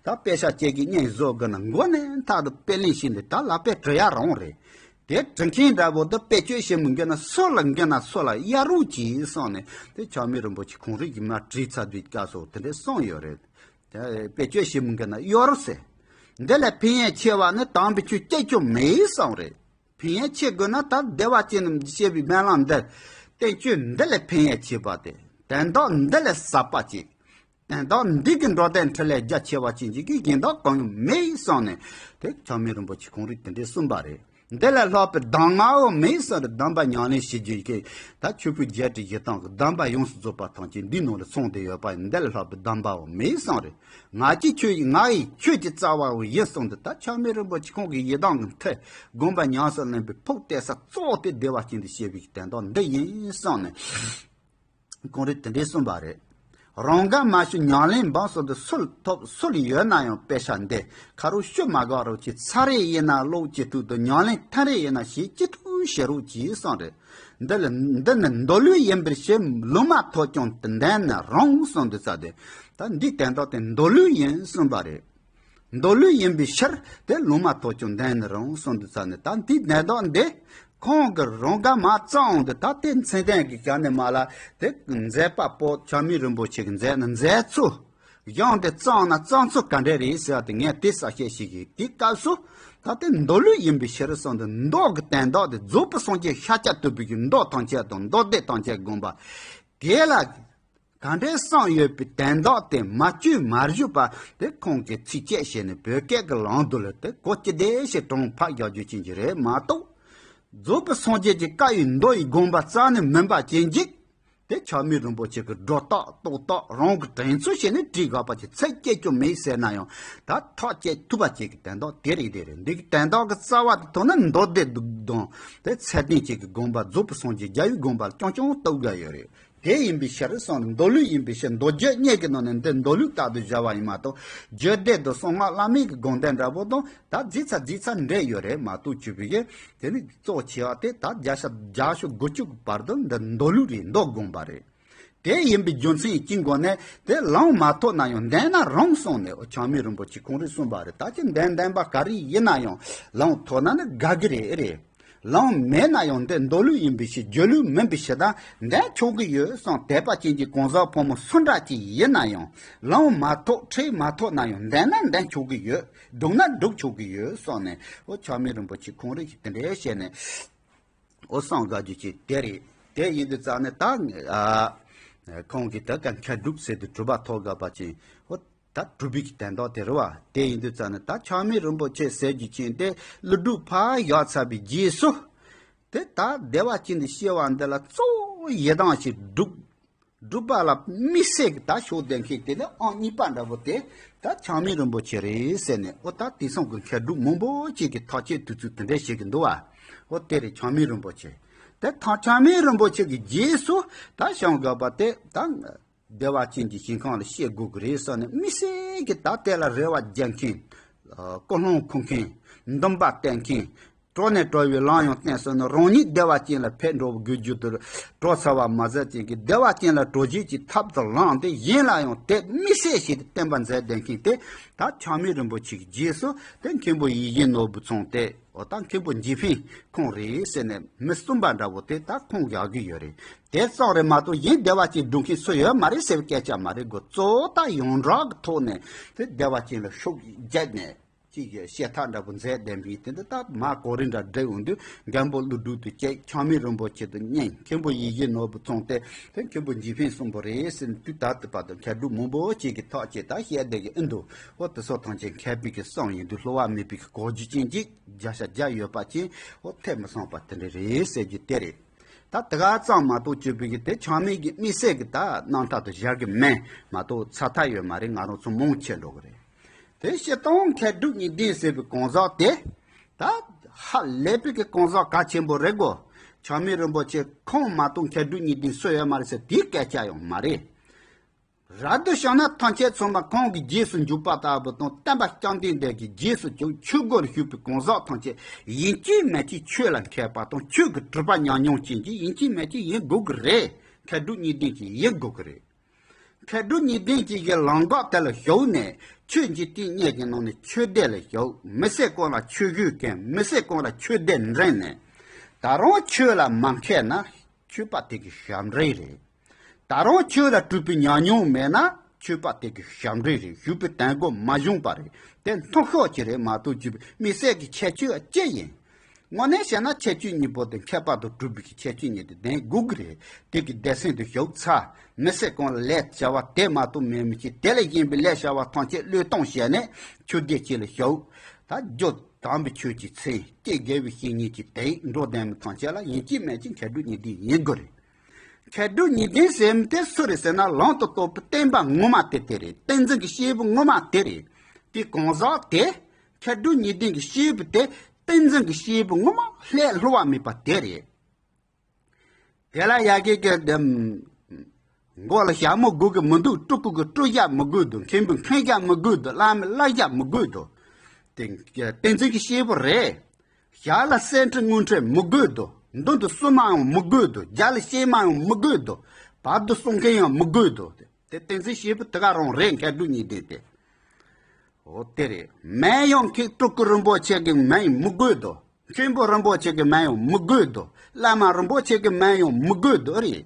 ད་དཔེ་ཆ་ཅིག་གི་སྙིང་བཟོ་དགོས་ན་མགོ་ནས་མཐའ་དུ་དཔེ་ལེན་བྱས་ནས་ད་ལག་པས་འབྲི་ཡ་རང་རེད། དེ་འབྲི་མཁན་འདྲ་པོ་དང་དཔེ་བརྗོད་བྱེད་མི་མཁན་ན་སུ་ལ་མཁན་ན་སུ་ལ་གཡར་རོགས་གྱིས་གསུངས་ནས་དེ་ཆགས་མེད་རིན་པོ་ཆེ་ཁོང་རང་གིས་མར་བྲིས་ཚར་དུས་སྐབས་སུ་དེ་འདྲས་གསུངས་ཡོད་རེད། དེ་དཔེ་བརྗོད་བྱེད་མི་མཁན་ན་གཡོར་ཟེར། འདི་ལས་ཕན་ཡོན་ཆེ་བ་ནི་དམ་པའི་ཆོས་གཅིག་ཀྱང་མེད་གསུངས་རེད། ཕན་ཡོན་ཆེ་དགོས་ན་ད་བདེ་བ་ཅན་དུ་སྐྱེ་བའི་སྨོན་ལམ་འདིར་བསྟན་བཅོས་འདི་ལས་ཕན་ཡོན་ཆེ་བ་སྟེ། དོན་དག་འདི་ལས་ཟབ་པ་ཅིག་དོན་དག་འདི་གི་འགྲོ་དོན་འཕྲིན་ལས་རྒྱ་ཆེ་བ་ཅན་ཅིག་གི་གཞན་དག་གང་ཡང་མེད་གསུངས་ནས་དེ་ཆགས་མེད་རིན་པོ་ཆེ་ཁོང་རང་དེ་འདྲས་གསུངས་པ་རེད། འདི་ལས་ལྷག་པའི་གདམས་ངག་འོ་མེད་གསུངས་རེད། གདམས་པ་ཉམས་ལེན་བྱེད་རྒྱུ་གི་ད་ཆོས་ཕུང་བརྒྱད་ཁྲི་བཞི་སྟོང་གི་གདམས་པ་ཡོངས་སུ་རྫོགས་པ་ཐམས་ཅད་འདི་ནང་ལ་ཚང་བསྡད་ཡོད་པ་ཡིན། འདི་ལས་ལྷག་པའི་གདམས་པ་འོ་མེད་གསུངས་རེད། ང་ཀྱི་ཆོས་ཡིན་ང་ཡི་ཆོས་ཀྱི་རྩ་བའོ་ཡིན་གསུངས་ཏེ་ད་ཆགས་མེད་རིན་པོ་ཆེ་ཁོང་གི་ཡི་དམ་གྱི་མཐུ་དགོངས་པ་ཉམས་སུ་ལེན་པའི་ཕུགས་གཏད་ས་གཙོ་བོ་དེ་བདེ་བ་ཅན་དུ་སྐྱེ་བའི་དོན་དག་འདི་ཡིན་གསུངས་ནས། ཁོང་རང་དེ་འདྲས་གསུངས་པ་རེད། རང་དགར་མ་ཞུ་ཉམས་ལེན་འབངས་སུ་འདི་སུ་ལ་ཐོབ་སུ་ལ་ཡོད་ན་ཡང་དཔེ་ཆ་འདི་ཁ་རོག་ཤོད་མ་དགོས་རོགས་ཀྱི་ཚ་རེ་ཡིན་ན་ཀློག་ཅི་ཐུབ་དང་ཉམས་ལེན་ཐ་རེ་ཡིན་ན་ཤེས་ཅི་ཐུབ་བྱེད་རོགས་གྱིས་གསུངས་རེད། འདི་ལ་འདི་ནི་མདོ་ལུགས་ཡིན་པའི་ཕྱིར་ལུང་མ་ཐོབ་ཀྱང་དེ་འདྲ་ནི་རུང་གསུངས་འདུག་ས་དེ། ད་འདིའི་དོན་དག་དེ་མདོ་ལུགས་ཡིན་གསུངས་པ་རེད། མདོ་ལུགས་ཡིན་པའི་ཕྱིར་དེ་ལུང་མ་ཐོབ་ཀྱང་དེ་འདྲ་ནི་རུང་གསུངས་འདུག་ས་ནི་ད་འདིའི་དོན་དག་འདི་ཁོང་གི་རང་དགར་མ་བརྩམས་འོང་དུས་ད་དེ་མཚན་ལྡན་གྱི་ཞལ་ནས་མ་ལ་དེ་མཛད་པ་པོ་ཆགས་མེད་རིན་པོ་ཆེ་གི་མཛད་ན་མཛད་ཚུལ། གཞུང་དེ་བརྩམས་ན་བརྩམས་ཚུལ་ག་འདྲ་རེད་ཟེར་བ་དེ་ངས་དེ་གསལ་བཤད་ཞིག་གིས་དེའི་སྐབས་སུ་ད་ལྟའི་མདོ་ལུགས་ཡིན་པའི་ཕྱིར་གསུངས་ཏེ་མདོ་གི་དོན་དག་དེ་རྫོགས་པའི་སངས་རྒྱས་ཤཱཀྱ་ཐུབ་པའི་གི་མདོ་ཐམས་ཅད་དང་མདོ་སྡེ་ཐམས་ཅད་དགོངས་པ་དེ་ལ་ག་འདྲའི་གསུངས་ཡོད་པའི་དོན་དག་དེ་མ་བཅོས་མ་བཞུགས་པ་དེ་ཁོང་གིས་ཚིགས་བཅད་བྱས་ནས་བོད་སྐད་ཀྱི་ལམ་དུ་ལ་དེ་གོ་ཅི་བདེ་ཞིག་དྲངས་ཕབ་རྒྱག་རྒྱུ་ཅན་གྱི་རེད་མ་གཏོགས། རྫོགས་པའི་སངས་རྒྱས་ཀྱི་བཀའ་ཡི་མདོ་ཡི་དགོངས་པ་རྩ་ནས་མིན་པ་ཅན་གཅིག་དེ་ཆགས་མེད་རིན་པོ་ཆེ་གི་སྒྲོ་བཏགས་རྟོགས་བཏགས་རང་གི་དྲན་ཚུལ་བྱས་ནས་བྲིས་དགོས་པ་ཅིག་ཚིགས་བཅད་ཀྱང་མེད་ཟེར་ན་ཡང་ད་ཐག་བཅད་ཐུབ་པ་ཅིག་གི་དོན་དག་དེ་རེད་དེ་རེད། འདི་གི་དོན་དག་གི་རྩ་བ་དེ་ཐོག་ན་མདོ་སྡེ་དང་དེ་ཚད་ལྡན་ཅིག་གི་དགོངས་པ་རྫོགས་པའི་སངས་རྒྱས་རྒྱལ་བའི་དགོངས་པ་ལ་རྐྱང་རྐྱང་གཏུག་དགོས་ཡོད་རེད། དེ་ཡིན་པའི་ཕྱིར་གསུངས་མདོ་ལུགས་ཡིན་པའི་ཕྱིར་མདོ་རྒྱུད་གཉིས་ཀྱི་ནང་ནས་འདི་མདོ་ལུགས་ལྟར་དུ་བཞག་པ་ཡིན་མ་གཏོགས་རྒྱུད་སྡེ་དང་གསང་སྔགས་བླ་མེད་ཀྱི་དགོངས་དོན་འདྲ་པོ་དང་ད་རྫིག་ཚ་རྫིག་ཚ་འདྲེས་ཡོད་རེད་མ་གཏོགས་བཅུ་པའི་གི་དེ་ནི་གཙོ་ཆེ་བ་དེ་ད་བརྒྱ་ཆ་བརྒྱ་ཤོག་དགུ་བཅུ་གི་བར་དུ་འདི་མདོ་ལུགས་རེད། མདོ་དགོངས་པ་རེད། དེ་ཡིན་པའི་རྒྱུ་མཚན་གྱི་སྒོ་ནས་དེ་ལུང་མ་ཐོབ་ན་ཡང་འདོན་ན་རུང་གསུངས་ནས་ཆགས་མེད་རིན་པོ་ཆེ་ཁོང་རེ་གསུངས་པ་རེད། ད་ཅི་འདོན་འདོན་པ་ག་རེ་ཡིན་ན་ཡང་ལུང་ཐོབ་ན་ནི་དགའ་གི་རེད་རེད། ལུང་མེད་ན་ཡང་འདི་མདོ་ལུགས་ཡིན་པའི་ཕྱིར་རྒྱུད་ལུགས་མིན་པའི་ཕྱིར་དང་འདོན་ཆོག་གི་ཡོད་གསུངས། དད་པ་ཅན་གྱི་གང་ཟག་ཕོ་མོ་སུ་འདྲ་ཅིག་ཡིན་ན་ཡང་ལུང་མ་ཐོབ་ཁྲིད་མ་ཐོབ་ན་ཡང་འདོན་ན་འདོན་ཆོག་གི་ཡོད། སྒྲུབ་ན་སྒྲུབ་ཆོག་གི་ཡོད་གསུངས་ནས་ཆགས་མེད་རིན་པོ་ཆེ་ཁོང་རེ་ཞིག་དེ་འདྲའི་བཤད་ནས། འོ་གསུངས་དགའ་རྒྱུ་ཅིག་དེ་རེད། དེ་ཡིན་དུས་ཙང་ནས་ད་ཨ་ཁོང་གིས་ད་ག་མཁས་གྲུབ་ཟེར་དུས་གྲུབ་པ་ཐོབ་དགའ་བ་ཅན་འོ་ད་གྲུབ་པའི་གི་དོན་དག་དེ་རེད་བ། དེ་ཡིན་དུས་ཙང་ནས་ད་ཆགས་མེད་རིན་པོ་ཆེ་ཟེར་རྒྱུ་ཅན་དེ་ཀླུ་སྒྲུབ་ཕར་བཞག་ཚར་བའི་རྗེས་སུ་དེ་ད་བདེ་བ་ཅན་དུ་སྐྱེ་བ་འདི་ལ་གཙོ་བོ་ཡི་དམ་ཞིག་སྒྲུབ། སྒྲུབ་པ་ལ་དམིགས་བསལ་གྱི་ད་ཕྱོགས་བསྟན་མཁན་དེ་ནི་ཨང་གཉིས་པ་འདྲ་པོ་དེ་ད་ཆགས་མེད་རིན་པོ་ཆེ་རེད་ཟེར་ནས་འོ་ད་དེང་སང་གི་མཁས་གྲུབ་མང་པོ་ཅིག་གིས་ཐག་བཅད་དུས་ཚོད་དེ་འདྲ་བྱེད་ཀྱི་འདུག་བ། འོ་དེ་རེད། ཆགས་མེད་རིན་པོ་ཆེ་དེ་ཐག་ཆགས་མེད་རིན་པོ་ཆེ་གི་རྗེས་སུ་ད་བྱང་དགོས་པ་དེ་ད་བདེ་བ་ཅན་གྱི་ཞིང་ཁམས་ལ་སྐྱེ་དགོས་ཀྱི་རེད་ཟེར་ནས་དམིགས་བསལ་གྱི་ད་དེ་ལ་རེ་བ་རྒྱག་མཁན། ཀུན་སློང་འཁུར་མཁན། འདུན་པ་བསྟེན་མཁན། གྲོགས་ནས་གྲོལ་བའི་ལམ་ཡང་བསྟན་སོང་ན་རང་ཉིད་བདེ་བ་ཅན་ལ་ཕེབས་འགྲོ་དགོས་རྒྱུ་དེར་གྲོགས་ཚ་བ་མ་ཟད་ཅན་གྱི་བདེ་བ་ཅན་ལ་གྲོལ་བྱེད་ཀྱི་ཐབས་དང་ལམ་དེ་གཞན་ལ་ཡང་དེ་དམིགས་བསལ་ཞིག་ཏུ་བསྟན་པ་མཛད་བསྡད་མཁན་དེ་ད་ཆགས་མེད་རིན་པོ་ཆེ་གི་རྗེས་སུ་དེ་མཁན་པོ་ཡིད་བཞིན་ནོར་བུ་ཚང་དེ་འོ་ད་མཁན་པོ་འཇིགས་འཕེན་ཁོང་རེད་ཟེར་ནས་མི་གསུམ་པ་འདྲ་བོ་དེ་ད་ཁོང་བཞག་གི་ཡོད་རེད། དེ་ཙམ་རེད་མ་གཏོགས་གཞན་བདེ་བ་ཅན་སྒྲུབ་མཁན་སུ་ཡོད་མ་རེད་ཟེར་བའི་སྐད་ཆ་མ་རེད་གོ། གཙོ་བོ་ད་ཡོངས་གྲགས་ཀྱི་ཐོག་ནས་དེ་བདེ་བ་ཅན་ལ་ཤུགས་རྒྱབ་ནས། ཅིག་གི་བཤད་ཐབས་འདྲ་པོ་མཛད་བསྡད་པའི་དེ་འདི་ད་མ་གོ་རིམ་འདྲ་བསྒྲིགས་འོང་དུས་མགོན་པོ་ཀླུ་སྒྲུབ་དེ་བཅས་ཆགས་མེད་རིན་པོ་ཆེ་དང་གཉིས། མཁན་པོ་ཡིད་བཞིན་ནོར་བུ་ཚང་སྟེ་དེ་མཁན་པོ་འཇིགས་འཕེན་གསུམ་པོ་རེད་ཟེར་ནས་དུས་ད་ལྟ་བར་དུ་མཁས་གྲུབ་མང་པོ་ཅིག་གིས་ཐག་བཅད་ད་བཤད་བསྡད་ཀྱི་ཨེ་འདུག་འོ་དེ་ཚོ་ཐམས་ཅད་མཁས་པའི་གི་གསུང་ཡིན་དུས་བསླུ་བ་མེད་པའི་གི་གོ་རྒྱུ་ཅན་ཅིག་བརྒྱ་ཆ་བརྒྱ་ཡོད་པ་ཅན་འོ་ཐེ་མི་སང་པ་དེ་འདྲ་རེད་ཟེར་རྒྱུ་དེ་རེད། ད་དེ་ག་ཙམ་མ་གཏོགས་བཅོས་པའི་གི་དེ་ཆགས་མེད་ཀྱི་དམིགས་བསལ་གྱི་ད་རྣམ་ཐར་དུ་བཞག་གི་མེད་མ་གཏོགས་ཚར་ཐག་ཡོད་མ་རེད། ང་རང་ཚོ་མང་ཆེ་འགྲོ་གི་རེད། དེ་སྤྱིར་བཏང་མཁས་གྲུབ་གཉིས་ལྡན་ཟེར་བའི་གང་ཟག་དེ་ད་ཧ་ལས་པའི་གི་གང་ཟག་གལ་ཆེན་པོ་རེད་གོ། ཆགས་མེད་རིན་པོ་ཆེ་ཁོང་མ་གཏོགས་མཁས་གྲུབ་གཉིས་ལྡན་སུ་ཡོད་མ་རེད་ཟེར་དེའི་སྐད་ཆ་ཡང་མ་རེད། རབ་ཏུ་བྱུང་ན་ཐམས་ཅད་མཚུངས་པ་ཁོང་གི་རྗེས་སུ་འཇུག་པ་ལྟ་བུ་དང་བསྟན་པ་བསྐྱངས་ཏེ་འདས་ཀྱི་རྗེས་སུ་འཇུག་ཆོས་སྒོར་ཞུགས་པའི་གང་ཟག་ཐམས་ཅད་ཡིན་གཅིག་མིན་གཅིག་ཆོས་ལ་མཁས་པ་དང་ཆོས་ཀྱི་གྲུབ་པ་ཉམས་མྱོང་ཅན་གྱི་ཡིན་གཅིག་མིན་གཅིག་ཡིན་དགོས་ཀྱི་རེད། མཁས་གྲུབ་གཉིས་ལྡན་གྱི་ཡིན་དགོས་ཀྱི་རེད། མཁས་གྲུབ་གཉིས་ལྡན་གྱི་གི་ལམ་འགག་དེ་ལ་ཞུགས་ནས་ཆོས་འཇིག་རྟེན་གཉིས་ཀྱི་ནང་ནས་ཆོས་སྡེ་ལ་ཞུགས། མི་ཚེ་གང་ལ་ཆོས་ཞུས་མཁན་མི་ཚེ་གང་ལ་ཆོས་སྡེ་འདྲེན་ནས་ད་རུང་ཆོས་ལ་མ་མཁས་ན་ཆོས་པ་དེ་གི་ཞབས་འདྲེན་རེད། ད་རུང་ཆོས་ལ་གྲུབ་པའི་ཉམས་མྱོང་མེད་ན་ཆོས་པ་དེ་གི་ཞབས་འདྲེན་རེད། ཞུགས་པའི་དོན་གོ་མ་བྱུང་པ་རེད། དེ་མཐོང་ཤོག་ཅིག་རེད་མ་གཏོགས་ཅིག་དམིགས་བསལ་གྱི་ཁྱད་ཆོས་ཅི་ཡིན། དངོས་གནས་བཤད་ན་ཁྱད་ཆོས་གཉིས་པོ་དེ་མཁས་པ་དང་གྲུབ་པའི་ཁྱད་ཆོས་གཉིས་དེ་ལྡན་དགོས་ཀྱི་རེད། དེ་གི་སྡེ་ཚན་དུ་ཞུགས་ཚར། མི་ཚེ་གང་ལ་ལས་བྱ་བ་དེ་མ་གཏོགས་མེད་མི་ཅིག་དེ་ལས་གཞན་པའི་ལས་བྱ་བ་ཐམས་ཅད་བློས་གཏོང་བྱས་ནས་ཆོས་སྡེ་གཅིག་ལ་ཞུགས། ད་རྒྱུ་དམ་པའི་ཆོས་ཀྱི་ཚེ་སྐྱེ་དགེ་བའི་བཤེས་གཉེན་གྱི་དེ་འགྲོ་ལྡན་མི་ཐམས་ཅད་ལ་ཡིན་གཅིག་མིན་གཅིག་མཁས་གྲུབ་གཉིས་ལྡན་ཡིན་དགོས་རེད། མཁས་གྲུབ་གཉིས་ལྡན་ཟེར་མི་དེ་སུ་རེད་ཟེར་ན་ལམ་དུ་རྟོགས་པའི་བསྟན་པ་ངོ་མ་དེ་དེ་རེད། བསྟན་འཛིན་གྱི་སྐྱེས་བུ་ངོ་མ་དེ་རེད། དེ་གང་ཟག་དེ་མཁས་གྲུབ་གཉིས་ལྡན་གྱི་སྐྱེས་བུ་དེ་བསྟན་འཛིན་གྱི་སྐྱེས་བུ་ངོ་མ་ལྷད་བསླུ་བ་མེད་པ་དེ་རེད། དེ་ལ་ཡ་གི་གི་དེ་ མགོ་ལ་ཞྭ་མོ་དགོས་ཀྱི་མི་འདུག་སྤྲུལ་སྐུ་གི་སྤྲུལ་ཞྭ་མི་དགོས་འདུག་མཁན་པོའི་མཁན་ཞྭ་མི་དགོས་འདུག་བླ་མའི་བླ་ཞྭ་མི་དགོས་འདུག་དེ་བསྟན་འཛིན་གྱི་སྐྱེས་བུ་རེད། ཞྭ་ལ་གསེར་ཁྲི་དངུལ་ཁྲི་མི་དགོས་འདུག་མདུན་དུ་བསུ་མ་ཡང་མི་དགོས་འདུག་རྒྱབ་ལ་གཤེད་མ་ཡང་མི་དགོས་འདུག་བར་དུ་གསུང་མཁན་ཡང་མི་དགོས་འདུག་དེ་བསྟན་འཛིན་སྐྱེས་བུ་དེ་ག་རང་རེད། མཁས་གྲུབ་གཉིས་ལྡན་དེ། འོ་དེ་རེད། མིང་ཡང་མཁན་སྤྲུལ་སྐུ་རིན་པོ་ཆེ་གི་མིང་མི་དགོས་འདུག་མཁན་པོ་རིན་པོ་ཆེ་གི་མིང་ཡང་མི་དགོས་འདུག་བླ་མ་རིན་པོ་ཆེ་གི་མིང་ཡང་མི་དགོས་འདུག་རེད།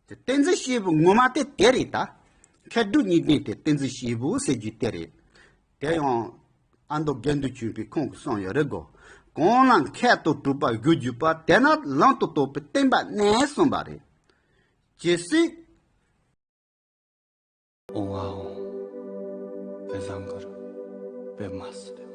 དེ་བསྟན་འཛིན་སྐྱེས་བུ་ངོ་མ་དེ་དེ་རེད་ད། མཁས་གྲུབ་གཉིས་ལྡན་དེ་བསྟན་འཛིན་སྐྱེས་བུ་ཟེར་རྒྱུ་དེ་རེད། དེ་ཡང་ཨ་མདོ་དགེ་འདུན་ཆོས་འཕེལ་ཁོང་གིས་གསུངས་ཡོད་རེད་གོ། གང་ལ་མཁས་དང་གྲུབ་པ་དགོས་བརྒྱུད་པ། དེ་ནི་ལམ་དུ་རྟོགས་པའི་བསྟན་པ་ནི་གསུངས་པ་རེད། ཇི་སྲིད། ཨོང་ཨ་ཨོང་། བེ་ཟང་གར། བེ་མ་སི་ཏེ།